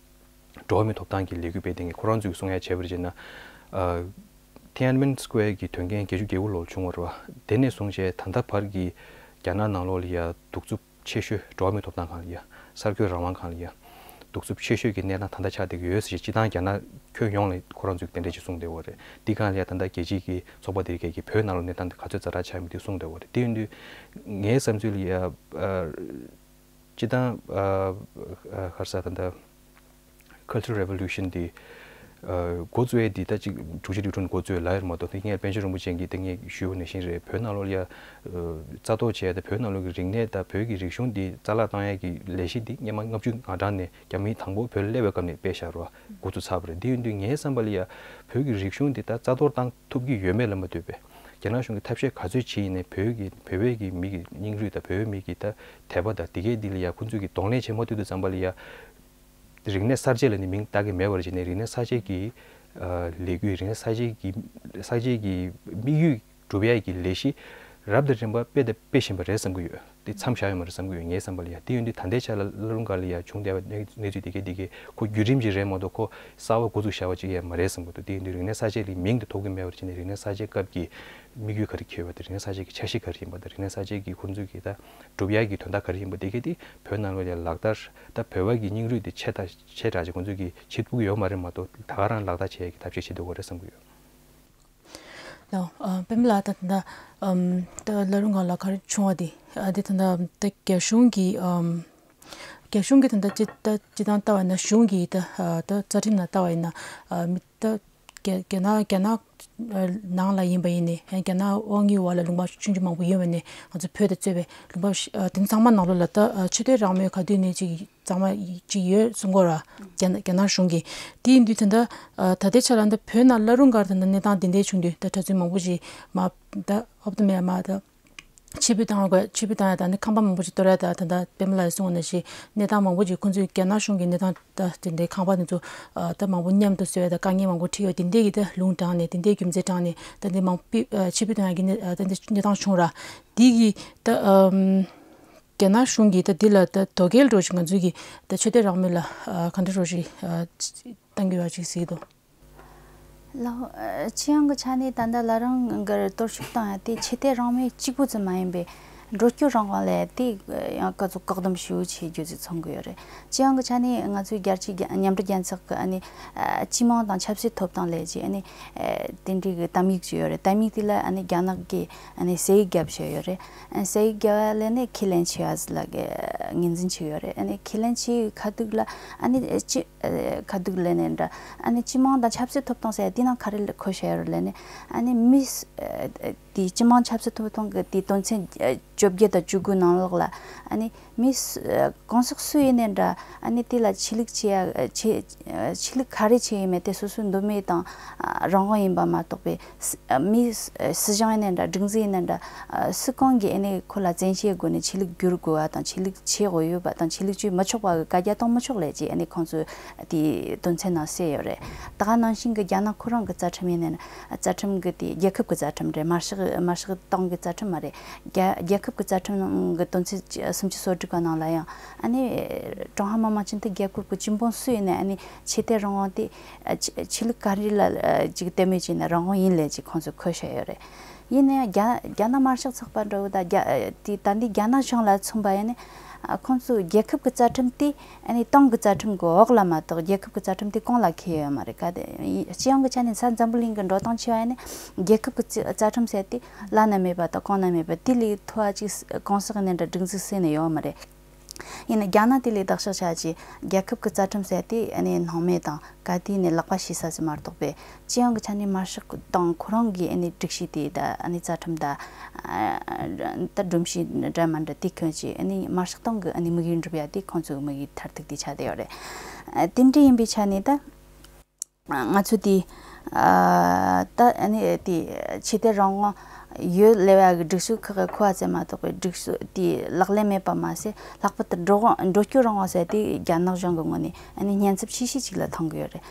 འགྲོ་བ་མིའི་ཐོབ་ཐང་གི་ལས་འགུལ་སྤེལ་མཁན་གྱི་ཁོ་རང་ཚོས་གསུང་ཡ་བྱས་པར་བྱས་ན། ཨ་Tiananmen Square་གི་དོན་རྐྱེན་བརྒྱད་ཅུ་གྱ་དགུ་ལོར་བྱུང་བ་རེད་བ། དེ་ནས་བཟུང་བྱས་ད་ལྟ་བར་གྱི་རྒྱ་ནག་ནང་ལོགས་ལ་ཡ་གདུག་རྩུབ་ཆེ་ཤོས་འགྲོ་བ་མིའི་ཐོབ་ཐང་སྒང་ལ་ཡ། གསར་འགོད་རང་དབང་སྒང་ལ་ཡ། གདུག་རྩུབ་ཆེ་ཤོས་ཀྱི་གནས་སྟངས་ད་ལྟ་ཆགས་བསྡད་ཀྱི་ཡོད་ཟེར་བྱས་སྤྱི་བཏང་རྒྱ་ནག་ཁྱོན་ཡོངས་ལ་ཁོ་རང་ཚོས་དེ་འདྲ་ཅིག་གསུངས་བསྡད་ཡོད་རེད། འདི་སྒང་ལ་ཡ་ད་ལྟ་རྒྱལ་སྤྱིའི་གི་ཚོགས་པ་དེ་གས་ཀྱིས་བོད་ནང་ལོགས་གནས་སྟངས་དེ་ག་ཚོད་ཛ་དྲག་ཆགས་མེད་དེ་གསུངས་བསྡད་ཡོད་རེད། དེ་ཡིན་དུས་ངའི་བསམ་ཚུལ་ལ་ཡ་ཨ་སྤྱི་བཏང་ཨ་ཨ་ག་རེ་ཟེར་ད་ལྟ་Cultural Revolution་དེ་ཨ་འགོ་བཙུགས་ཡས་དེ་ད་ཅིག་དྲུག་ཅུ་རེ་དྲུག་ནས་འགོ་བཙུགས་ཡས་ལབ་ཡོད་མ་གཏོགས། དེ་སྔའི་པཎ་ཆེན་རིན་པོ་ཆེ་གིས་དེ་སྔའི་ཞུས་པ་ནང་བཞིན་རེད། བོད་ནང་ལོགས་ལ་ཡ་ཨ་རྩ་གཏོར་བྱས་ཏེ་བོད་ནང་ལོགས་ཀྱི་རིག་གནས་དང་བོད་ཀྱི་རིག་གཞུང་འདི་རྩ་བརླག་བཏང་ཡས་ཀྱི་ལས་གཞི་འདི་སྔོན་མ་ལྔ་བཅུ་ང་གྲངས་ནས་རྒྱ་མི་དང་པོ་བོད་ལ་སླེབས་པའི་སྐབས་ནས་སྤེལ་བཞག་རེད་བ། འགོ་ཚུགས་ཚར་བ་རེད། དེ་ཡིན་དུས་ངའི་བསམ་པ་ལ་ཡ་བོད་ཀྱི་རིག་གཞུང་འདི་ད་རྩ་གཏོར་བཏང་ཐུབ་ཀྱི་ཡོད་མེད་ལ་མ་ལྟོས་པའི་རྒྱ་ནག་གཞུང་གིས་ཐབས་ཤེས་ག་ཚོད་བྱས་ཡིན་ནའི་བོད་ཀྱི་བོད་པའི་གི་མི་གི་སྙིང་རུས་དང་བོད་པའི་མི་གི་ད་དད་པ་དང་དེ་གས་འདི་ལ་ཡ་ཁོང་ཚོས་ཀྱིས་གདོང་ལེན་བྱེད་མ་ཐུབ་དུས་ཙམ་པ་ལ་ཡ། རིག་གནས་གསར་བརྗེ་ལ་ནི་མིང་བཏགས་ཀྱི་མེད་པར་བྱས་ནས་རིག་གནས་གསར་བརྗེ་གི་ཨ་ལས་འགུལ། རིག་གནས་གསར་བརྗེ་གི་གསར་བརྗེ་གི་དམིགས་ཡུལ་སྒྲུབ་ཡས་ཀྱི་ལས་གཞི་རབ་དང་རིམ་པ་སྤེལ་དང་སྤེལ་བཞིན་པ་རེད་བསམ་གྱི་ཡོད། དེ་མཚམས་བཞག་ཡོད་མ་རེད་བསམ་གྱི་ཡོད། ངའི་བསམ་པ་ལ་ཡ། དེ་ཡིན་དུས་ད་ལྟའི་ཆ་ལ་བླ་རུང་སྒང་ལ་ཡ་བྱུང་བསྡད་པ་གནས་གནས་ཚུལ་དེ་གས་དེ་གས་ཁོ་བརྒྱུད་རིམ་ཅིག་རེད་མ་གཏོགས་ཁོ་གསར་པ་འགོ་བཙུགས་བཞག་པ་ཅིག་ཡང་མ་རེད་བསམ་གྱི་འདུག་དེ་ཡིན་དུས་རིག་གནས་གསར་བརྗེ་ལ་མིང་དེ་ཐོགས་ཀྱི་མེད་པར་བྱས་ནས་རིག་གནས་གསར་བརྗེ་སྐབས་ཀྱི་དམིགས་ཡུལ་ག་རེ་འཁྱེར་བ་དང་། རིག་གནས་གསར་བརྗེ་གི་འཆར་གཞི་ག་རེ་ཡིན་པ་དང་། རིག་གནས་གསར་བརྗེ་གི་ཁོང་ཚོས་ཀྱི་ད་སྒྲུབ་ཡ་གི་དོན་དག་ག་རེ་ཡིན་པ་དེ་གས་དེ་བོད་ནང་ལོགས་ལ་ལག་བསྟར། ད་བོད་པ་གི་སྙིང་རུས་དེ་ཆེ་ད་ཆེ་དྲགས་ཅིག་ཁོང་ཚོས་ཀྱི་བྱེད་ཐུབ་ཀྱི་ཡོད་མ་རེད་མ་གཏོགས། ད་ག་རང་ལག་བསྟར་བྱེད་ཡ་གི་ཐབས་ཤེས་བྱེད་སྡོད་དགོས་རེད་བསམ་གྱི་ཡོད། ལགས། ཨ་པདྨ་ལགས། ད་ད་ལྟ་ཨམ་ད་བླ་རུང་སྒང་ལ་ག་རེ་བྱུང་བ་དེ་ཨ་དེ་ད་ལྟ་ད་རྒྱ་གཞུང་གི་ཨམ་རྒྱ་གཞུང་གི་ད་ལྟ་སྤྱི་ད་སྤྱི་བཏང་ལྟ་བ་ཡིན་ན་གཞུང་གི་ད་ཨ་ད་རྩ་ཁྲིམས་ནང་ལྟ་བ་ཡིན་ན་ཨ་མི་ད་རྒྱ་རྒྱ་ནག་རྒྱ་ནག་ནང་ལ་ཡིན་པ་ཡིན་ནའི་རྒྱ་ནག་དབང་གིས་འོག་ལ་ལུང་པ་ཆུང་ཆུང་མང་པོ་ཡོད་པ་ནས་ང་ཚོ་བོད་དང་གཙོས་པའི་ལུང་པ་ཨ་དེ་ཚང་མ་ནང་ལོགས་ལ་ད་ཨ་ཆོས་དད་རང་མོས་ག་དུས་ནས་ཅིག་གཙང་མ་ཅིག་ཡོད་གསུང་གི་ཡོད་ར། རྒྱ་ནག་རྒྱ་ནག་གཞུང་གིས། དེ་ཡིན་དུས་ད་ལྟ་ཨ་ད་ལྟའི་ཆ་ལ་ད་བོད་ནང་བླ་རུང་སྒར་ད་ལྟ་གནས་སྟངས་དེ་འདྲའི་བྱུང་དུས་ད་གྲྭ་བཙུན་མང་པོ་ཞིག་མ་ད་ཨོབ་ཏུ་མེ་མ་ད་ཕྱིར་འབུད་བཏང་དགོས། ཕྱིར་འབུད་བཏང་ཡ་ད་ནི་ཁང་པ་མང་པོ་ཞིག་གཏོར་ཡ། ད་ད་ལྟ་པདྨ་ལགས་གསུངས་པ་ནང་བཞིན་གནས་སྟངས་མང་པོ་ཞིག་ཁོང་ཚོས་རྒྱ་ནག་གཞུང་གི་གནས་སྟངས་ད་དེ་འདྲའི་ཁང་པ་དེ་ཚོ་ཨ་ད་མང་པོ་མཉམ་དུ་བཟོས་ཡ་ད་དཀའ་ངལ་མང་པོ་འཕྲད་ཡོད། དེ་འདྲའི་གི་ད་ལུང་དྲངས་ནས་དེ་འདྲའི་རྒྱུ་མཚན་དྲངས་ནས་ད་འདི་མང་པོ་ཕྱིར་འབུད་བཏང་ཡ་གི་གནས་ད་འདི་གནས་སྟངས་བྱུང་ར། དེ་གི་ད་ཨམ། རྒྱ་ནག་གཞུང་གིས་ད་འདི་ལ་ད་དོ་གལ་འགྲོ་ཞིག་ང་ཚོའི་གི་ད་ཆོས་དད་རང་མོས་ལ་ཨ་ག་འདྲ་རོ་ཞིག་ཨ་བཏང་གི་ཡོད་ཅིག་གཟིགས་འདུག་ལགས། ཨ་སྤྱི་ཡོངས་ཀྱི་ཆ་ནས་ད་ལྟ་ལ་རང་གི་གཏོར་བཤིག་བཏང་ཡ་དེ་ཆོས་དད་རང་མོས་གཅིག་པུ་ཙམ་མ་ཡིན་པའི་འགྲོ་སྐྱོད་རང་དབང་ལས་དེ་ཡང་ག་ཚོད་བཀག་སྡོམ་ཞུ་བྱེད་རྒྱུ་ཟིག་མཚོན་གི་ཡོད་རེད། སྤྱི་ཡོངས་ཀྱི་ཆ་ནས་ང་ཚོའི་རྒྱལ་སྤྱིའི་རྒྱ་མཉམ་འབྲེལ་རྒྱལ་ཚོགས་ཀྱི་ཨ་ནི་ཨ་སྤྱི་དམངས་དང་ཆབ་སྲིད་ཐོབ་ཐང་ལས་ཀྱི་ཨ་ནི་ཨ་དེ་འདྲའི་གི་དམ་ཡིག་ཅིག་ཡོད་རེད། དམ་ཡིག་དེ་ལ་ཨ་ནི་རྒྱ་ནག་གིས་ཨ་ནི་ཟས་ཡིག་བརྒྱབ་བཞག་ཡོད་རེད། ཨ་ཟས་ཡིག་བརྒྱབ་པ་ལས་ནས་ཁས་ལེན་བྱས་པ་ཟིག་ལ་གི་ངོས་འཛིན་བྱས་ཡོད་རེད། ཨ་ནི་ཁས་ལེན་བྱས་ཁ་ཐུག་ལ་ཨ་ནི་ཅི་ཨ་ཁ་ཐུག་ལས་ནས་འདྲ་ཨ་ནི་སྤྱི་དམངས་དང་ཆབ་སྲིད་ཐོབ་ཐང་ཟེར་ཡ་དེ་ནང་ག་རེ་འཁོད་བཞག་ཡོད་རེད་ལས་ནས་ཨ་ནི་མི་ཨ་དེ་སྤྱི་དམངས་ཆབ་སྲིད་ཐོབ་ཐང་གི་དེ་དོན་ཚན་ཨ་བཅོ་བརྒྱད་དང་བཅུ་དགུ་ནང་ལོགས་ལ་ཨ་ནི་མི་སུ་ཨ་གང་ཟག་སུ་ཡིན་ནའི་འདྲ་ཨ་ནི་དེ་ལ་ཆོས་ལུགས་བྱེད་ཡ་ཆོས་ཆོས་ལུགས་ག་རེ་བྱེད་ཡིན་མིན་དེ་སོ་སོའི་འདོད་མོས་དང་ཨ་རང་དབང་ཡིན་པ་མ་གཏོགས་པའི་སི་ཨ་མི་སི་ཨ་སྲིད་གཞུང་ཡིན་ནའི་འདྲ་སྒྲིག་འཛུགས་ཡིན་ནའི་འདྲ་ཨ་སུ་གང་གིས་ཨ་ནི་ཁོ་ལ་བཙན་ཤེད་སྒོ་ནས་ཆོས་ལུགས་བསྒྱུར་དགོས་པ་དང་ཆོས་ལུགས་བྱེད་དགོས་ཡོད་པ་དང་ཆོས་ལུགས་བྱེད་མི་ཆོག་པ་གི་བཀའ་རྒྱ་གཏོང་མི་ཆོག་ལས་ཀྱི་ཨ་ནི་ཁོང་ཚོས་དེའི་དོན་ཚན་ནང་གསལ་ཡོད་རེད། ད་ག་ནང་བཞིན་གྱི་རྒྱ་ནག་ཁོ་རང་གི་རྩ་ཁྲིམས་ཡིན་ནའི་རྩ་ཁྲིམས་ཀྱི་དེ་རྒྱལ་ཁབ་ཀྱི་རྩ་ཁྲིམས་རེད། དམར་ཤོག་དམར་ཤོག་ཏང་གི་རྩ་ཁྲིམས་མ་རེད། རྒྱ་རྒྱལ་ཁབ་ཀྱི་རྩ་ཁྲིམས་ནང་གི་དོན་ཚན་སུམ་ཅུ་སོ་དྲུག་པ་ནང་ལ་ཡང་ཨ་ནི་ཀྲུང་ཧྭ་མི་དམངས་སྤྱི་མཐུན་རྒྱལ་ཁབ་ཀྱི་སྤྱི་དཔོན་སུ་ཡིན་ནའི་ཨ་ནི་ཆོས་དད་རང་དབང་དེ་ཨ་ཆོས་ཆོས་ལུགས་ག་རེ་ལ་ཨ་ཅིག་དད་མོས་བྱས་ནས་རང་དབང་ཡིན་ལས་ཅིག་ཁོང་ཚོས་འཁོད་བཞག་ཡོད་རེད། ཡིན་ན་ཡང་རྒྱ་རྒྱ་ནག་དམར་ཤོག་ཚོགས་པ་འདྲ་བོ་དང་རྒྱ་ཨ་དེ་ད་འདི་རྒྱ་ནག་གཞུང་ལ་མཚོན་པ་ཡིན་ན་ཨ་ཁོང་ཚོས་རྒྱལ་ཁབ་ཀྱི་རྩ་ཁྲིམས་དེ་ཨ་ནི་ཏང་གི་རྩ་ཁྲིམས་ཀྱི་འོག་ལ་མ་གཏོགས་རྒྱལ་ཁབ་ཀྱི་རྩ་ཁྲིམས་དེ་གོང་ལ་འཁེལ་ཡོད་མ་རེད། ག་དེ་སྤྱི་ཡོངས་ཀྱི་ཆ་ནས་ས་འཛམ་བུ་གླིང་གི་འགྲོ་སྟངས་བྱས་པ་ཡིན་ན་རྒྱལ་ཁབ་ཀྱི་རྩ་རྩ་ཁྲིམས་ཟེར་དེ་བླ་ན་མེད་པ་དང་གོང་ན་མེད་པ་དེ་ལས་མཐོ་བ་ཅིག་གང་ཟག་ནས་འདྲ་སྒྲིག་འཛུགས་ཟེར་ནས་ཡོད་མ་རེད། ཡིན་ན་རྒྱ་ནག་དེ་ལས་བདག་གཤེགས་བྱ་ཆེད་རྒྱལ་ཁབ་ཀྱི་རྩ་ཁྲིམས་ཟེར་དེ་ཨ་ནི་སྣང་མེད་དང་ག་དུས་ནས་ལག་པ་བཤིག་ས་ཟིག་མ་གཏོགས་པའི་སྤྱི་ཡོངས་ཀྱི་ཆ་ནས་དམར་ཤོག་དང་ཁོ་རང་གི་ཨ་ནི་སྒྲིག་གཞི་དེ་ད་ཨ་ནི་རྩ་ཁྲིམས་ད་ཨ་ད་སྒྲོམ་གཞི་འདྲ་མ་འདྲ་དེ་ཁོན་ཆེད་ཨ་ནི་དམར་ཤོག་ཏང་གི་ཨ་ནི་དམིགས་ཡུལ་འགྲུབ་ཡ་དེ་ཁོང་ཚོའི་དམིགས་ཡུལ་མཐར་ཐུག་དེ་ཆགས་བསྡད་ཡོད་རེད། ཨ་དེ་འདྲ་ཡིན་པའི་ཆ་ནས་ད། ང་ཚོ་དེ་ཨ་ད་ཨ་ནི་དེ་ཆོས་དད་རང་དབང་ཡོད་ལབ་ཡ་གི་སྒྲིག་སྲོལ་ཁག་གི་ཁུ་བ་ཙམ་མ་གཏོགས་པའི་སྒྲིག་སྲོལ་དེ་ལག་ལེན་མེད་པ་མ་ཟད་ལྷག་པར་དུ་འགྲོ་འགྲོ་སྐྱོད་རང་དབང་ཟེར་དེ་རྒྱ་ནག་གཞུང་གི་ངོས་ནས་ཨ་ནི་ཉེན་ཚབས་ཆེ་ཤོས་ཅིག་ལ་མཐོང་གི་ཡོད་རེད།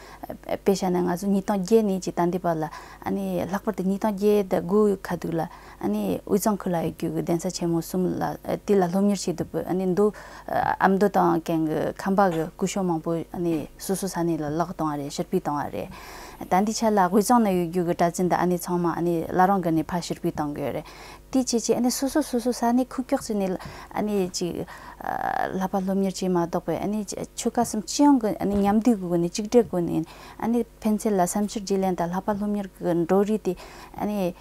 དཔེ་བཞག་ན་ང་ཚོ་ཉིས་སྟོང་བརྒྱད་ནས་ཅིག་ད་ལྟའི་བར་ལ་ཨ་ནི་ལྷག་པར་དུ་ཉིས་སྟོང་བརྒྱད་དང་དགུ་ཁ་ཐུག་ལ་ཨ་ནི་དབུས་གཙང་ཁུལ་ལ་ཡོད་རྒྱུ་གི་གདན་ས་ཆེན་མོ་གསུམ་ལ་དེ་ལ་སློབ་གཉེར་བྱེད་དུས་ཨ་ནི་མདོ་ཨ་མདོ་དང་ཀན་གི་ཁམས་པ་གི་སྐུ་ཞབས་མང་པོ་ཨ་ནི་སོ་སོ་ས་གནས་ལ་ལག་གཏོང་བ་རེད། ཕྱིར་ཕུད་བཏང་བ་རེད། ད་འདི་ཆ་ལ་དབུས་གཙང་ན་ཡོད་རྒྱུ་གི་གྲྭ་བཙུན་དང་ཨ་ནི་ཚང་མ་ཨ་ནི་བླ་བྲང་གི་ནས་ཕར་ཕྱིར་ཕུད་བཏང་གི་ཡོད་རེད། དེ་བྱས་བྱས་ཨ་ནི་སོ་སོ་སོ་སོ་ས་གནས་ཁུག་ཀྱོག་ཅིག་ནས་ཨ་ནི་ཅིག་ཨ་བསླབ་པ་སློབ་གཉེར་བྱས་མ་གཏོགས་པའི་ཨ་ནི་ཆོལ་ཁ་གསུམ་སྤྱི་ཡོངས་ཀྱི་ཨ་ནི་མཉམ་འདུས་ཀྱི་སྒོ་ནས་གཅིག་སྒྲིལ་སྒོ་ནས་ཨ་ནི་ཕན་ཚུན་ལ་བསམ་འཆར་བརྗེ་ལེན་དང་བསླབ་པ་སློབ་གཉེར་གྱི་འགྲོ་རིས་དེ་ཨ་ནི་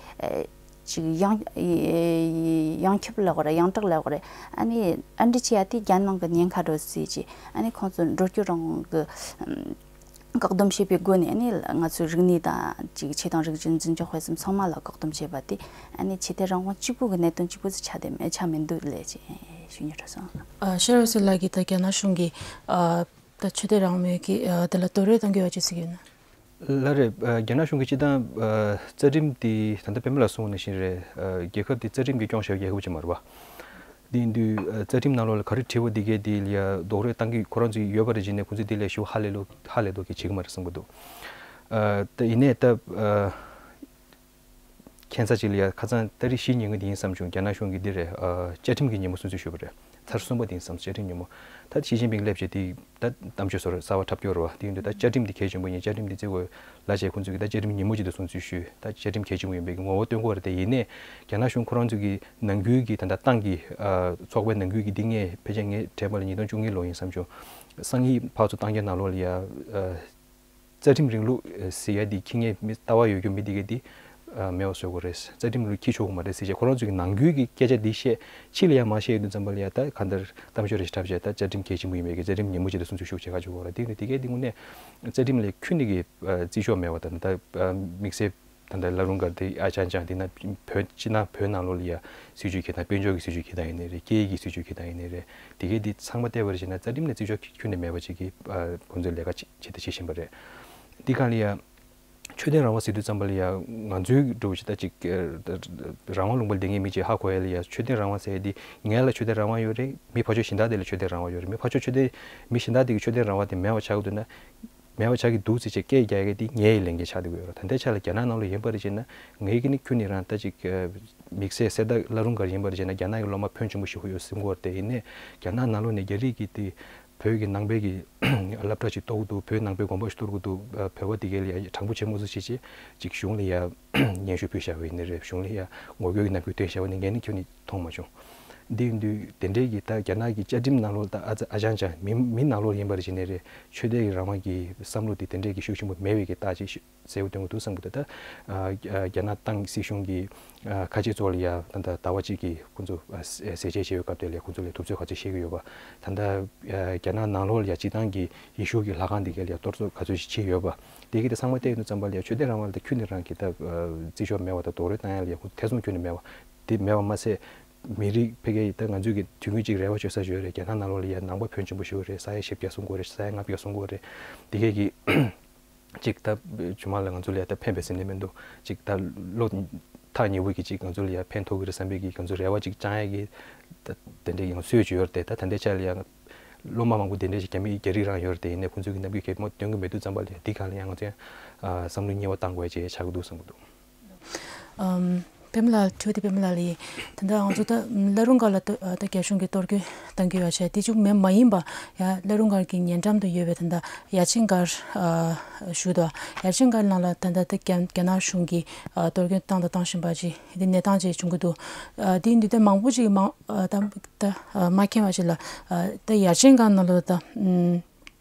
ཅིག་ཡང་ཡང་ཁྱབ་ལབ་དགོས་རེད། ཡང་དྲག་ལབ་དགོས་རེད། ཨ་ནི་ཨ་འདྲ་བྱས་ཡ་དེ་རྒྱ་ནག་གི་ཉེན་ཁ་འགྲོ་སྲིད་ཅེས་ཨ་ནི་ཁོང་ཚོ་འགྲོ་སྐྱོད་རང་དབང་གི་བཀག་སྡོམ་བྱས་པའི་སྒོ་ནས་ཨ་ནི་ང་ཚོའི་རིག་གནས་དང་ཅིག་ཆོས་དང་རིག་གཞུང་འཛིན་སྐྱོང་དཔེ་གསུམ་ཚང་མ་ལ་བཀག་སྡོམ་བྱས་པ་དེ་ཨ་ནི་ཆོས་དད་རང་དབང་གཅིག་པུ་གི་གནད་དོན་གཅིག་པུ་ཟིག་ཆགས་བསྡད་མེད་ཆགས་མི་འདུག་ལས་ཅེས་ཞུ་སྙིང་འདོད་སོང་། ཨ་ཤེས་རབ་སྲས་ལགས་ཀྱིས་ད་རྒྱ་ནག་གཞུང་གིས་ཨ་ད་ཆོས་དད་རང་མོས་ཀྱི་ཨ་དེ་ལ་རྡོག་རོལ་གཏོང་གི་ཡོད་ཅེས་ཟེར་གྱི་ཡོད་ན། ལགས་རེད། ཨ་རྒྱ་ནག་གཞུང་གིས་སྤྱིར་བཏང་ཨ་རྩ་ཁྲིམས་དེ་ད་ལྟ་པད་མ་ལགས་གསུངས་པ་ནང་བཞིན་རེད། ཨ་རྒྱལ་ཁབ་དེ་རྩ་ཁྲིམས་ཀྱིས་སྐྱོང་བཞག་པའི་རྒྱལ་ཁབ་ཅིག་མ་རེད་པ། དེ་ཡིན་དུས་ཨ་རྩ་ཁྲིམས་ནང་ལོགས་ལ་ག་རེ་བྲིས་པ་དེ་གས་དེ་ལ་ཡ་རྡོག་རོལ་བཏང་གི་ཁོ་རང་ཚོས་ཡོད་པ་རེད་བྱས་ནས་ཁོ་ཚོས་དེ་ལ་ཞུ་ཧ་ལས་ལོ་ཧ་ལས་ལྡོག་གི་བྱེད་ཀྱི་མ་རེད་བསམ་གྱི་འདུག་ཨ་ད་ཡིན་ནའི་ད་ཨ་ཁྱད་མཚར་ཅིག་ལ་ཡ་ཁ་སང་ཏ་རིག་བཞིའི་ཉིན་མོ་དེ་ཡིན་བསམ་བྱུང་། རྒྱ་ནག་གཞུང་གིས་འདི་རེད། ཨ་བཅའ་ཁྲིམས་ཀྱི་ཉིན་མོ་སྲུང་བརྩི་ཞུས་པ་རེད། ཚར་གསུམ་པ་དེ་ཡིན་བསམ། བཅའ་ཁྲིམས་ཉིན་མོ་ད་ཞི་ཅིན་ཕིང་སླེབས་བྱས་དེ་ད་གཏམ་བརྗོད་བཟོ་འདྲ་གསར་པ་འཁྲབ་སྐྱོར་རེད་པ། དེ་ཡིན་དུས་ད་བཅའ་ཁྲིམས་དེ་གལ་ཆེན་པོ་ཡིན། བཅའ་ཁྲིམས་དེ་བརྩི་དགོས་ལབ་བྱས་ཁོང་ཚོས་ཀྱིས་ད་བཅའ་ཁྲིམས་ཉིན་མོ་ཅིག་ཏུ་སྲུང་བརྩི་ཞུས། ད་བཅའ་ཁྲིམས་གལ་ཆེན་པོ་ཡིན་པའི་གི་ངོ་བོ་སྟོན་གྱི་ཡོད་རེད་དེ། ཡིན་ནའི་རྒྱ་ནག་གཞུང་ཁོ་རང་ཚོ་གི་ནང་ཁུལ་གྱི་ད་ལྟ་ཏང་གི་ཨ་ཚོགས་པའི་ནང་ཁུལ་གྱི་འདི་ངས་ཕལ་ཆེར་ངས་དྲན་པ་ལ་ཉིས་སྟོང་བཅུ་གཉིས་ལོ་ཡིན་བསམ་བྱུང་། སང་ཉིན་ཕར་ཚུར་བཏང་རྒྱ་ནང་ལོགས་ལ་ཡ་ཨ་རྩ་ཁྲིམས་རིང་ལུགས་ཟེར་ཡ་འདི་ཁྱི་ངན་མི་ལྟ་བ་ཡོད་རྒྱུ་མི་འདི་གས་འདི་ཨ་མེད་པ་བཟོ་དགོས་རེད། རྩ་ཁྲིམས་རིང་ལུགས་ཁྱི་ཆོག་གི་མ་རེད་ཟེར་བྱས་ཁོ་རང་ཚོ་གི་ནང་ཁུལ་གྱི་སྐད་ཆ་འདི་བཤད། ཕྱི་ལ་ཡ་མ་བཤད་ཡོང་དུས་ཙམ་པ་ལ་ཡ་ད་གང་ལྟར་གཏམ་བརྗོད་རེ་ཞིག་འཁྲབ་བྱས་ད་བཅའ་ཁྲིམས་གལ་ཆེན་པོ་ཡིན་པའི་གི་རྩ་ཁྲིམས་ཉིན་མོ་ཅིག་ཏུ་སྲུང་བརྩི་ཞུ་བྱེད་ཁ་ཆོག་གོ་ར། དེ་ཡིན་དུས་དེ་གས་འདི་དངོས་གནས་རྩ་ཁྲིམས་ལས་ཁྱོན་ནས་གི་ཨ་བརྩི་ཆོག་མེད་པ་དང་ད་ཨ་དམིགས་བསལ། ད་ལྟ་བླ་རུང་སྒར་དེ་ཨ་ཅང་ཅང་དེ་ན་བོད་སྤྱི་ནང་བོད་ནང་ལོགས་ལ་ཡ་སྲིད་བྱུས་འཁྱེར་སྟངས། དཔལ་འབྱོར་གྱི་སྲིད་བྱུས་འཁྱེར་སྟངས་ཡིན་ནའི་རེད། སྐད་ཡིག་གི་སྲིད་བྱུས་འཁྱེར་སྟངས་ཡིན་ནའི་རེད། དེ་གས་དེ་ཚང་མ་བལྟས་པར་བྱས་ན་རྩ་ཁྲིམས་ནས་བརྩི་ཆོག་ཁྱོན་ནས་མེད་པ་ཅིག་གིས་ཨ་ཁོང་ཚོས་ལས་ཀ་ཅིག་ཆེད་དུ་བྱེད་བཞིན་པ་རེད། འདི་གང་ལ་ཡ་ཆོས་དད་རང་དབང་ཟེར་དུས་ཙམ་པ་ལ་ཡ་ང་ཚོའི་འགྲོ་བ་ཅིག་ད་ཅིག་རང་དབང་ལུང་པ་ལ་བསྡད་མཁན་མི་ཅིག་ཧ་གོ་ཡ་ལ་ཡ་ཆོས་དད་རང་དབང་ཟེར་ཡ་དེ་ངས་ལ་ཆོས་དད་རང་དབང་ཡོད་རེད། མི་ཕར་ཕྱོགས་གཞན་དག་དེ་ལ་ཆོས་དད་རང་དབང་ཡོད་རེད། མི་ཕར་ཕྱོགས་ཆོས་དད་མི་གཞན་དག་དེ་གི་ཆོས་དད་རང་དབང་དེ་མེད་པ་ཆགས་ཀྱི་འདུག་ན། མེད་པ་ཆགས་ཀྱི་འདུག་ཟེར་བྱས་སྐད་རྒྱག་ཡ་གི་དེ་ངའི་ལས་འགན་ཆགས་བསྡད་ཀྱི་ཡོད་རེད། ད་ལྟའི་ཆ་ལ་རྒྱ་ནག་ནང་ལོགས་ཡིན་པ་རེད་བྱས་ན་ངའི་གི་ནི་ཁྱོན་ནས་རང་ད་ཅིག་དམིགས་བསལ་གསེར་རྟ་བླ་རུང་སྒར་ཡིན་པ་རེད་བྱས་ན་རྒྱ་ནག་གི་སློབ་མ་ཕོན་ཆེན་པོ་ཞིག་ཡོད་སྲིད་ཀྱི་ཡོད་རེད་དེ། ཡིན་ནའི་རྒྱ་ནག་ནང་ལོགས་ནས་རྒྱ་རིགས་ཀྱི་དེ་བོད་ཀྱི་ནང་པའི་གི་སློབ་གྲྭ་ཅིག་གཏོར་གྱི་འདུག་བོད་ནང་པའི་དགོན་པ་ཞིག་གཏོར་གྱི་འདུག་བོད་པ་དེ་གའི་ལ་ཡ་དྲང་པོ་བྱེད་མ་ཚུགས་བྱས་བྱས་ཅིག་གཞུང་ལ་ཡ་སྙན་ཞུ་ཕུལ་བཞག་པ་ཡིན་ནའི་རེད། གཞུང་ལ་ཡ་ངོ་རྒོལ་གྱི་རྣམ་འགྱུར་སྟོན་བཞག་པ་ནི་ངས་ནི་ཁྱོན་ནས་མཐོང་མ་བྱུང་། འདི་ཡིན་དུས་དེ་འདྲའི་གི་ད་རྒྱ་ནག་གི་བཅའ་ཁྲིམས་ནང་ལོགས་ད་ཨ་ཙི་ཨ་ཅང་ཅང་མི་མི་ནང་ལོགས་ཡིན་པ་རེད་བྱས་ནའི་རེད། ཆོས་དད་ཀྱི་རང་དབང་གི་བསམ་བློ་དེ་དེ་འདྲའི་གི་ཤུགས་ཆེན་པོ་མེད་པའི་གི་རྟགས་ཅིག་གསལ་པོ་སྟོན་གྱི་འདུག་བསམ་གྱི་འདུག་ད་ཨ་རྒྱ་ནག་ཏང་སྲིད་གཞུང་གི་ཨ་ཁ་ཆེ་ཚོ་ལ་ཡ་ད་ད་ཟླ་བ་གཅིག་གི་ཁོང་ཚོ་ཨ་ཟས་བཅད་བྱས་པའི་སྐབས་དེ་ལ་ཡ་ཁོང་ཚོ་ལ་ཐུབ་ཚོད་ག་ཚོད་བྱེད་ཀྱི་ཡོད་པ། ད་ལྟ་ཨ་རྒྱ་ནག་ནང་ལོགས་ལ་ཡ་སྤྱི་བཏང་གི་ཡེ་ཤུ་གི་ལྷ་ཁང་དེ་གའི་ལ་ཡ་གཏོར་ཚོད་ག་ཚོད་ཞིག་བྱས་ཡོད་པ། དེ་གི་དེ་ཚང་མ་བལྟས་ཡོང་དུས་ཙམ་པ་ལ་ཡ་ཆོས་དད་རང་དབང་ལ་ད་ཁྱོན་ནས་རང་གི་ད་ཨ་བརྩི་འཇོག་མེད་པ་དང་རྡོག་རོལ་བཏང་ཡ་ལ་ཡ་ཁོང་ཐེ་ཚོམ་ཁྱོན་ནས་མེད་པ། དེ་མེད་པ་མ་ཟད། མི་རིགས་ཕ་གིའི་ད་ང་ཚོའི་གི་དུས་ཀྱི་ཅིག་རེ་བ་བཅོལ་ས་ཞིག་ཡོད་རེད། རྒྱ་ནག་ནང་ལོགས་ལ་ཡ་ནང་པ་ཕོན་ཆེན་པོ་ཞིག་ཡོད་རེད། ས་ཡ་བཞི་བརྒྱ་སོང་གི་རེད། ས་ཡ་ལྔ་བརྒྱ་སོང་གི་རེད། དེ་གས་ཀྱི་ཅིག་ད་ཇུ་མ་ལ་ང་ཚོ་ལ་ཡ་ད་ཕན་པའི་ཟེར་ནས་མི་འདུག་ཅིག་ད་བློ་ཐག་ཉེ་བོ་གི་ཅིག་ང་ཚོ་ལ་ཡ་ཕན་ཐོགས་ཀྱི་རེད་བསམ་པའི་གི་ང་ཚོ་རེ་བ་ཅིག་བཅང་ཡ་གི་ད་དེ་འདྲའི་ཡང་སྲོལ་ཅིག་ཡོད་རེད་དེ། ད་ད་ལྟའི་ཆ་ལ་ཡ་སློབ་མ་མང་པོ་དེ་འདྲའི་ཅིག་རྒྱ་མི་རྒྱ་རིགས་རང་ཡོད་རེད་དེ། ཡིན་ནའི་ཁོང་ཚོའི་གི་རྣམ་འགྱུར་གད་མོ་སྟོན་གི་མེད་དུས་ཙམ་པ་ལ་ཡ་འདི་ག་ལ་ཡ་ང་ཚོ་ཡང་བསམ་བློ་ཉེ་བོ་བཏང་དགོས་ཡ་ཅིག་ཆགས་ཀྱི་འདུག་བསམ་གི་འདུག་ཨམ། པདྨ་ལགས། དྲི་བ་དེ་པདྨ་ལགས་ལ་ཡིན། ད་ལྟ་ང་ཚོ་ད་བླ་རུང་སྒར་ལ་ད་ད་རྒྱ་གཞུང་གིས་གཏོར་སྐྱོན་བཏང་གི་ཡོད་པ་བྱས། དེ་གཅིག་མེད་མ་ཡིན་པ་ཡ་བླ་རུང་སྒར་གྱི་ཉེ་འགྲམ་དུ་ཡོད་པའི་ད་ལྟ་ཡ་ཆེན་སྒར་ཨ་ཞུ་དོ། ཡ་ཆེན་སྒར་ནང་ལ་ད་ལྟ་ད་རྒྱ་རྒྱ་ནག་གཞུང་གིས་ཨ་གཏོར་སྐྱོན་བཏང་དང་བཏང་བཞིན་པ་ཅིག་དེ་གནས་སྟངས་ཅིག་བྱུང་གི་འདུག་ཨ་དེ་ཡིན་དུས་ད་མང་པོ་ཅིག་མང་ཨ་ད་ད་ཨ་མ་མཁྱེན་པ་ཅིག་ལ་ཨ་ད་ཡ་ཆེན་སྒར་ནང་ལ་ད་ཨམ།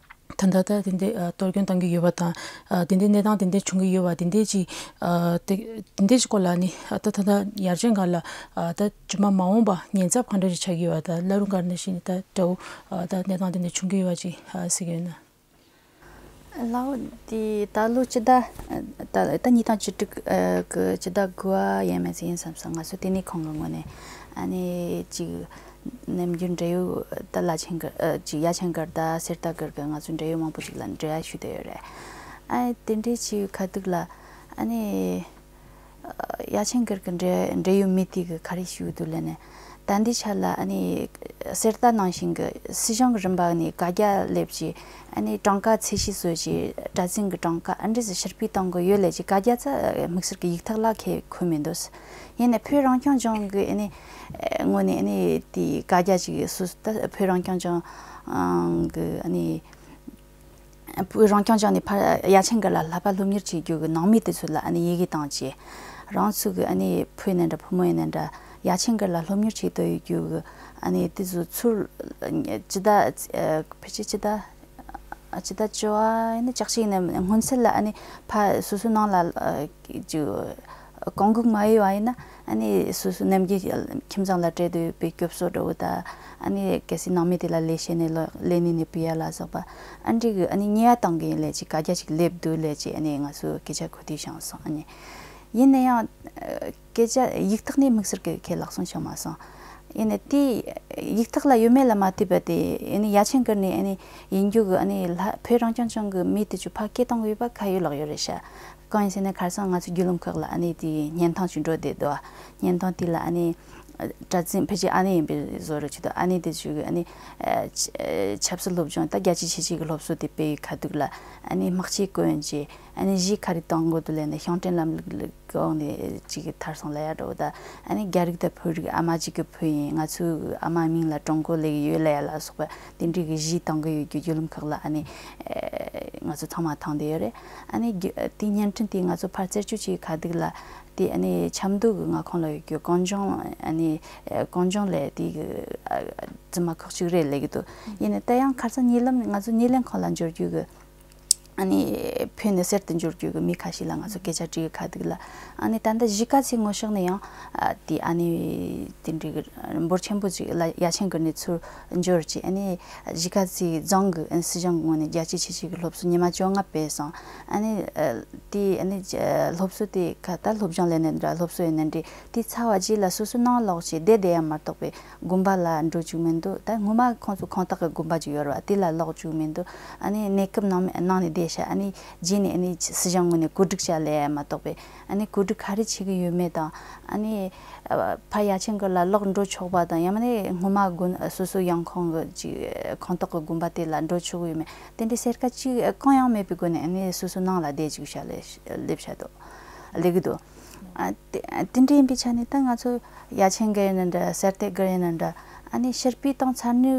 ད་ལྟ་ད་དེ་འདྲའི་ཨ་གཏོར་སྐྱོན་བཏང་གི་ཡོད་པ་དང་། ཨ་དེ་འདྲའི་གནས་སྟངས་དེ་འདྲའི་བྱུང་གི་ཡོད་པ་དེ་འདྲའི་ཅིག་ཨ་དེ་དེ་འདྲའི་ཅིག་སྐོར་ལ་ནི་ཨ་ད་ད་ལྟ་ཡར་བྱོན་སྒང་ལ་ཨ་ད་ཇུ་མ་མ་འོངས་པ་ཉེན་ཚབས་ག་འདྲ་ཅིག་ཆགས་ཀྱི་ཡོད་པ། ད་བླ་རུང་སྒང་ནས་བཤད་ནས་ད་དགྲ་བོ་ཨ་ད་གནས་སྟངས་དེ་འདྲ་བྱུང་གི་ཡོད་པ་ཅིག་ཨ་གཟིགས་ཡོད་ན། ལའོ། དེ་ད་ལོ་སྤྱི་ཟླ་ད་ད་ཉིས་སྟོང་བཅུ་དྲུག་ཨ་གི་སྤྱི་ཟླ་དགུ་པ་ཡས་མས་ཟིག་ཡིན་བསམ་སོང་། ང་ཚོ་དེ་ནས་ཁོང་གི་ངོས་ནས་ཨ་ནི་ཅིག་ནམ་རྒྱུན་འབྲེལ་ཡོད་ད་བླ་ཆེན་སྒར་ཨ་ཅིག་ཡ་ཆེན་སྒར་དང་གསེར་རྟ་སྒར་གི་ང་ཚོ་འབྲེལ་ཡོད་མང་པོ་ཅིག་ལ་འབྲེལ་བ་ཞུ་བསྡད་ཡོད་རེད། ཨ་དེ་འདྲའི་ཅིག་ཁ་ཐུག་ལ་ཨ་ནི་ཡ་ཆེན་སྒར་གི་འབྲེལ་འབྲེལ་ཡོད་མི་དེ་གི་ག་རེ་ཞུ་འདུག་ལབ་ན། ད་ལྟའི་ཆ་ལ་ཨ་ནི་གསེར་རྟ་ནང་བཞིན་གི་སྲིད་གཞུང་གི་རིམ་པ་ནས་བཀའ་རྒྱ་སླེབས་ཀྱི་ཨ་ནི་གྲངས་ཀ་ཚད་གཞི་བཟོ་ཀྱི་གྲྭ་བཙུན་གི་གྲངས་ཀ་ཨ་འདྲས་སུ་ཕྱིར་སྤེལ་གཏོང་གི་ཡོད་ལབ་ཀྱི་བཀའ་རྒྱ་ཚ་དམིགས་བསལ་གྱི་ཡིག་ཐག་ལ་ཁེ་འཁོད་མི་འདུག་ཡིན་ནའི་བོད་རང་སྐྱོང་ལྗོངས་ཀྱི་ཨ་ནི་ངོས་ནས་ཨ་ནི་དེའི་བཀའ་རྒྱ་ཅིག་སུ་ད་བོད་རང་སྐྱོང་ལྗོངས་ཨང་གི་ཨ་ནི་བོད་རང་སྐྱོང་ལྗོངས་ནས་ཕར་ཡ་ཆེན་སྒར་ལ་ལྷག་པར་སློབ་གཉེར་བྱེད་རྒྱུ་གི་ནང་མི་དེ་ཚོ་ལ་ཨ་ནི་ཡི་གེ་བཏང་བྱས། རང་ཚོ་གི་ཨ་ནི་བུ་ཡིན་ན་འདྲ་ཕོ་མོ་ཡིན་ན་འདྲ་ཡ་ཆེན་སྒར་ལ་སློབ་གཉེར་བྱེད་འདོད་ཡོད་རྒྱུ་གི་ཨ་ནི་དེ་ཚོ་ཚུར་སྤྱི་ཟླ་ཕལ་ཆེར་སྤྱི་ཟླ་ཨ་སྤྱི་ཟླ་བཅུ་པ་ཡིན་ན་ལྕགས་ཤིག་ཡིན་ན་སྔོན་ཚུད་ལ་ཨ་ནི་ཕ་སོ་སོའི་ནང་ལ་ཨ་ཅིག་གང་འགུག་མ་ཡོད་པ་ཡིན་ན་ཨ་ནི་སོ་སོའི་རྣམ་རྒྱལ་ཁྱིམ་ཚང་ལ་སྤྲད་འདོད་པའི་སྐྱོབ་གསོ་འདྲ་བོ་དང་ཨ་ནི་གལ་སྲིད་ནང་མི་དེ་ལ་ལས་བྱེད་ནས་ལོ་ལས་གནས་ནས་ཕུད་ཡ་ལ་སོགས་པ་ཨ་འདྲི་གི་ཨ་ནི་ཉེས་པ་བཏང་གི་ཡིན་ལས་ཅིག་བཀའ་རྒྱ་ཅིག་སླེབས་འདུག་ལས་ཅིག་ཨ་ནི་ང་ཚོས་སྐད་ཆ་གོ་དུས་བྱུང་སོང་། ཨ་ནི་ཡིན་ན་ཡང་སྐད་ཆ་ཡིག་ཐོག་ནས་དམིགས་བསལ་གྱི་ཁས་ལེན་སོང་བྱུང་མ་སོང་། ཡིན་ནའི་དེ་ཡིག་ཐོག་ལ་ཡོད་མེད་ལ་མ་ལྟོས་པ་དེ་ཨ་ནི་ཡ་ཆེན་སྒར་ནས་ཨ་ནི་ཡིན་རྒྱུ་གི་ཨ་ནི་ལྷ་བོད་རང་སྐྱོང་ལྗོངས་ཀྱི་མི་དེ་ཚོ་ཕར་སྐད་གཏོང་གི་ཡོད་པ་ཁ་ཡོད་ལག་ཡོད་རེད་ཤག་གང་ཡིན་ཟེར་ན་ཁ་སང་ང་ཚོ་བརྒྱུད་ལམ་ཁག་ལ་ཨ་ནི་དེ་བརྙན་ཐུང་ཅིག་འགྲོ་བསྡད་འདུག་བརྙན་ཐུང་དེ་ལ་ཨ་ནི་གྲྭ་བཙུན་ཕལ་ཆེར་ཨ་ནེ་ཡིན་པའི་བཟོ་འདྲ་ཅིག་འདུག་ཨ་ནེ་དེ་ཚོས་ཨ་ནི་ཆབ་སྲིད་སློབ་སྦྱོང་ད་རྒྱ་ཆེ་ཆེ་ཆེ་གི་སློབ་གསོ་དེ་སྤེལ་བའི་ཁ་ཐུག་ལ་ཨ་ནི་དམག་ཆས་གོན་བྱས་ཨ་ནི་གཞས་ག་རེ་གཏོང་དགོས་འདུག་ལབ་ནས་ཤང་ཀྲན་ལམ་ལུགས་གི་འོག་ནས་ཅིག་གི་ཐར་སོང་ལབ་ཡ་འདྲ་བོ་དང་ཨ་ནི་རྒྱ་རིགས་དང་བོད་རིགས་ཨ་མ་གཅིག་གི་བུ་ཡིན། ང་ཚོའི་ཨ་མ་མིང་ལ་ཀྲུང་གོ་ལབ་ཀྱི་ཡོད་ལབ་ཡ་ལ་སོགས་པ་དེ་འདྲའི་གི་གཞས་གཏོང་གི་ཡོད་རྒྱུ་བརྒྱུད་ལམ་ཁག་ལ་ཨ་ནི་ང་ཚོ་ཚང་མ་མཐོང་བསྡད་ཡོད་རེད། ཨ་ནི་རྒྱུ་དེའི་བརྙན་འཕྲིན་དེ་ང་ཚོ་ཕར་རྩད་གཅོད་བྱེད་ཁ་ཐུག་ལ་དེ་ཨ་ནི་ཆབ་མདོ་གི་མངའ་ཁོངས་ལ་ཡོད་རྒྱུ་གངས་ལྗོངས་ཨ་ནི་གངས་ལྗོངས་ལ་དེ་གི་རྫུན་མ་ཁག་ཅིག་རེད་ལབ་ཀྱི་འདུག་ཡིན་ནའི་ད་ཡང་ཁ་སང་ཉེ་ལམ་ང་ཚོ་སྣེ་ལེན་ཁང་ལ་འབྱོར་རྒྱུ་གི་ཨ་ནི་བོད་ནས་གསར་དུ་འབྱོར་རྒྱུ་གི་མི་ཁ་ཤས་ལ་ང་ཚོ་སྐད་ཆ་དྲིས་ཁ་ཐུག་ལ་ཨ་ནི་ད་ལྟ་གཞིས་ཀ་རྩེ་ངོ་ཤེས་ནས་ཡང་ཨ་དེ་ཨ་ནི་དེ་འདྲའི་གི་འབོར་ཆེན་པོ་ཅིག་ལ་ཡ་ཆེན་སྒར་ནས་ཚུར་འབྱོར་ཅིག་ཨ་ནི་གཞིས་ཀ་རྩེ་རྫོང་གི་ཨ་ནི་སྲིད་གཞུང་གི་ངོས་ནས་རྒྱ་ཆེ་ཆེ་ཆེ་གི་སློབ་གསོ་ཉི་མ་བཅོ་ལྔ་སྤེལ་སོང་། ཨ་ནི་དེ་ཨ་ནི་སློབ་གསོ་དེ་ག་ད་སློབ་སྦྱོང་ལས་ནས་འདྲ་སློབ་གསོ་ཡིན་ནའི་འདྲ་དེ་ཚར་བ་རྗེས་ལ་སོ་སོ་ནང་ལོགས་ཀྱི་བསྡད་བསྡད་ཡ་མ་གཏོགས་པའི་དགོན་པ་ལ་འགྲོ་བཅུག་མི་འདུག་ད་སྔོན་མ་ཁོང་ཚོ་ཁོངས་གཏོགས་ཀྱི་དགོན་པ་ཅིག་ཡོད་རེད་བ། དེ་ལ་ལོག་བཅུག་མི་འདུག་ཨ་ནི་གནས་སྐབས་ནང་ནང་ནས་བསྡད་ ཤ་ཨ་ནི་རྗེས་ནས་ཨ་ནི་སྲིད་གཞུང་ངོས་ནས་བཀོད་སྒྲིག་བྱ་ལས་མ་གཏོགས་པའི་ཨ་ནི་བཀོད་སྒྲིག་ག་རེ་བྱེད་ཀྱི་ཡོད་མེད་དང་། ཨ་ནི་ཕ་ཡ་ཆེན་གི་ལ་ལོག་འགྲོ་ཆོག་པ་དང་། ཡང་མིན་ན་སྔོན་མ་དགོན་སོ་སོ་ཡང་ཁོང་གི་ཅིག་ཁོངས་གཏོགས་ཀྱི་དགོན་པ་དེ་ལ་འགྲོ་ཆོག་གི་ཡོད་མེད་དེ་འདྲའི་གསལ་ཁ་ཅིག་གང་ཡང་མེད་པའི་སྒོ་ནས་ཨ་ནི་སོ་སོ་ནང་ལ་བསྡད་ཅིག་བྱ་ལས་སླེབས་བྱ་འདུག་ལས་ཀྱི་འདུག་ཨ་དེ་དེ་འདྲ་ཡིན་པའི་ཆ་ནས་ད་ང་ཚོ་ཡ་ཆེན་གི་ཡིན་ན་འདྲ། གསེར་ཐེབས་གི་ཡིན་ན་འདྲ། ཨ་ནི་ཕྱིར་ཕུད་བཏང་ཚར་ནས་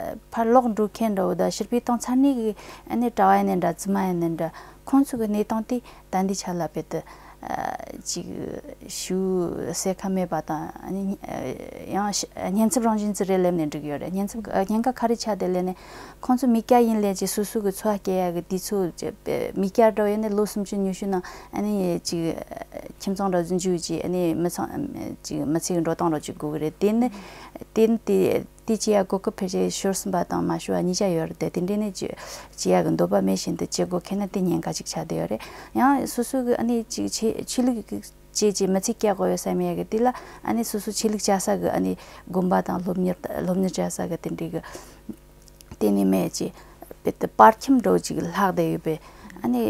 ཨ་ཕར་ལོག་འགྲོ་མཁན་འདྲ་བོ་དང་། ཕྱིར་ཕུད་བཏང་ཚར་ནས་གི་ཨ་ནི་གྲྭ་བ་ཡིན་ན་འདྲ། བཙུན་མ་ཡིན་ན་འདྲ། ཁོང་ཚོ་གི་གནས་སྟངས་དེ་ད་འདི་ཆ་ལ་བེད་དུ་ཨ་ཅིག་ཞུ་གསལ་ཁ་མེད་པ་དང་། ཨ་ནི་ཡང་ཤ་སྙན་ཚབ་རང་བཞིན་ཅིག་རེ་སླེབས་ནས་འགྲིག་ཡོད་རེད། སྙན་ཚབ་ཨ་ཉེན་ཁ་ག་རེ་ཆགས་བསྡད་ལབ་ན། ཁོང་ཚོ་མི་སྐྱ་ཡིན་ལས་ཀྱི་སོ་སོ་གི་འཚོ་བ་སྐྱེལ་ཡག་གི་དུས་ཚོད་ཅིག་མི་སྐྱ་འདྲ་བོ་ཡིན་ན་ལོ་སུམ་ཅུ་ཉི་ཤུ་ནང་ཨ་ནི་ཅིག་ཁྱིམ་ཚང་འདྲ་བོ་འཛིན་རྒྱུ་ཅིག་ཨ་ནི་མི་ཚང་ཅིག་མི་ཚེ་གི་འགྲོ་སྟངས་འདྲ་བོ་ཅིག་དགོས་ཀྱི་རེད། དེ་ནི་དེ་ནི་དེ་དེ་བྱེད་ཡག་གོ་སྐབས་ཕལ་ཆེར་ཤོར་ཟིན་པ་དང་མ་ཤོར་བ་གཉིས་ཆ་ཡོད་རེད་དེ། དེ་འདྲ་ནི་ཅིག་བྱེད་ཡག་གི་འདོད་པ་མེད་བཞིན་དུ་བྱེད་དགོས་མཁན་ནི་དེ་ཉེན་ཁ་ཅིག་ཆགས་བསྡད་ཡོད་རེད། ཡང་སོ་སོ་གི་ཨ་ནི་ཅིག་ཆོས་ཆོས་ལུགས་ཀྱི་ཅེས་ཀྱི་མི་ཚེ་སྐྱེལ་དགོས་ཡོད་བསམ་ཡས་ཀྱི་དེ་ལ་ཨ་ནི་སོ་སོ་ཆོས་ལུགས་བྱ་ས་གི་ཨ་ནི་དགོན་པ་དང་སློབ་གཉེར་སློབ་གཉེར་བྱ་ས་གི་དེ་འདྲའི་གི་དེ་ནི་མེད་ཅེས་བེད་དུ་པར་ཁྱིམ་འདྲ་བོ་ཅིག་ལྷག་བསྡད་ཡོད་པས། ཨ་ནི་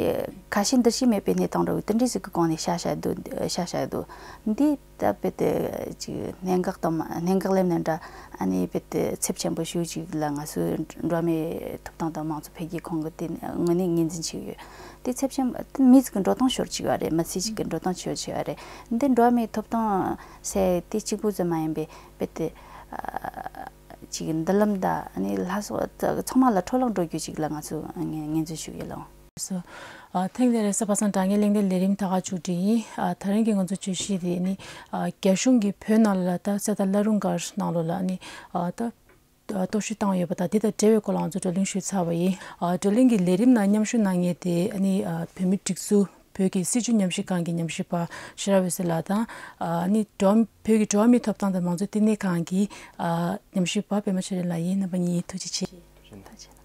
ཁ་ཞེ་འདུག་ཞེ་མེད་པའི་གནས་སྟངས་འདྲ་བོ་དེ་འདྲའི་ཟིག་གི་སྒང་ནས་ཤ་ཤ་འདུག་ཤ་ཤ་འདུག་འདི་ད་བེད་དུ་ཅིག་གནད་འགག་དང་གནད་འགག་ལེམ་ནས་འདྲ། ཨ་ནི་བེད་དུ་ཚབས་ཆེན་པོ་ཞིག་ཅིག་ལ་ང་ཚོའི་འགྲོ་བ་མིའི་ཐོབ་ཐང་དང་མང་གཙོ་འཕེལ་རྒྱས་ཁང་གི་དེ་ངོས་ནས་ངོས་འཛིན་བྱེད་ཀྱི་ཡོད། དེ་ཚབས་ཆེན་པོ་མི་ཟིག་གི་འགྲོ་སྟངས་ཤོར་ཅིག་ཡོད་རེད། མི་ཚེ་ཅིག་གི་འགྲོ་སྟངས་ཤོར་ཅིག་ཡོད་རེད། འདི་འགྲོ་བ་མིའི་ཐོབ་ཐང་ཟེར་དེ་གཅིག་པུ་ཙམ་མ་ཡིན་པའི་བེད་དེ་ཅིག་མདུན་ལམ་དང་ཨ་ནི་ལྷ་སོགས་ཚང་མ་ལ་འཕྲོ་བརླག་འགྲོ་རྒྱུ་ཅིག་ལ་ང་ཚོས་ངོས་འཛིན་ཞུ་གི་ཡོད་ལགས། སོ། ཨ་ཐེངས་འདིར་རེས་གཟའ་པ་སངས་དྲ་བརྙན་གླེང་སྟེགས་ལས་རིམ་ད་ག་མཇུག་སྒྲིལ་ཡིན། ཨ་ད་རིང་གི་ང་ཚོ་བརྗོད་གཞི་དེ་ནི་ཨ་རྒྱ་གཞུང་གིས་བོད་ནང་ལ་ད་གསེར་རྟ་བླ་རུང་སྒར་ནང་ལོགས་ལ་ནི་ཨ་ད་གཏོར་བཤིག་བཏང་ཡོད་པ་དང་དེ་དང་འབྲེལ་བའི་སྐོར་ལ་ང་ཚོ་བགྲོ་གླེང་ཞུས་ཚར་བ་ཡིན། ཨ་བགྲོ་གླེང་གི་ལས་རིམ་ནང་མཉམ་ཞུགས་གནང་མཁན་དེ་ཨ་ནི་ཨ་བོད་མི་སྒྲིག་འཛུགས་བོད་ཀྱི་སྲིད་བྱུས་ཉམས་ཞིབ་ཁང་གི་ཉམས་ཞིབ་པ་ཤེས་རབ་འོད་ཟེར་ལགས་དང་། ཨ་ནི་འགྲོ་བོད་ཀྱི་འགྲོ་བ་མིའི་ཐོབ་ཐང་དང་མང་གཙོའི་བསྟི་གནས་ཁང་གི་ཨ་ཉམས་ཞིབ་པ་པད་མ་ཆོས་སྒྲོན་ལགས་ཡིན། རྣམ་པ་གཉིས་ཐུགས་རྗེ་ཆེ། ཐུགས་རྗེ་ཆེ།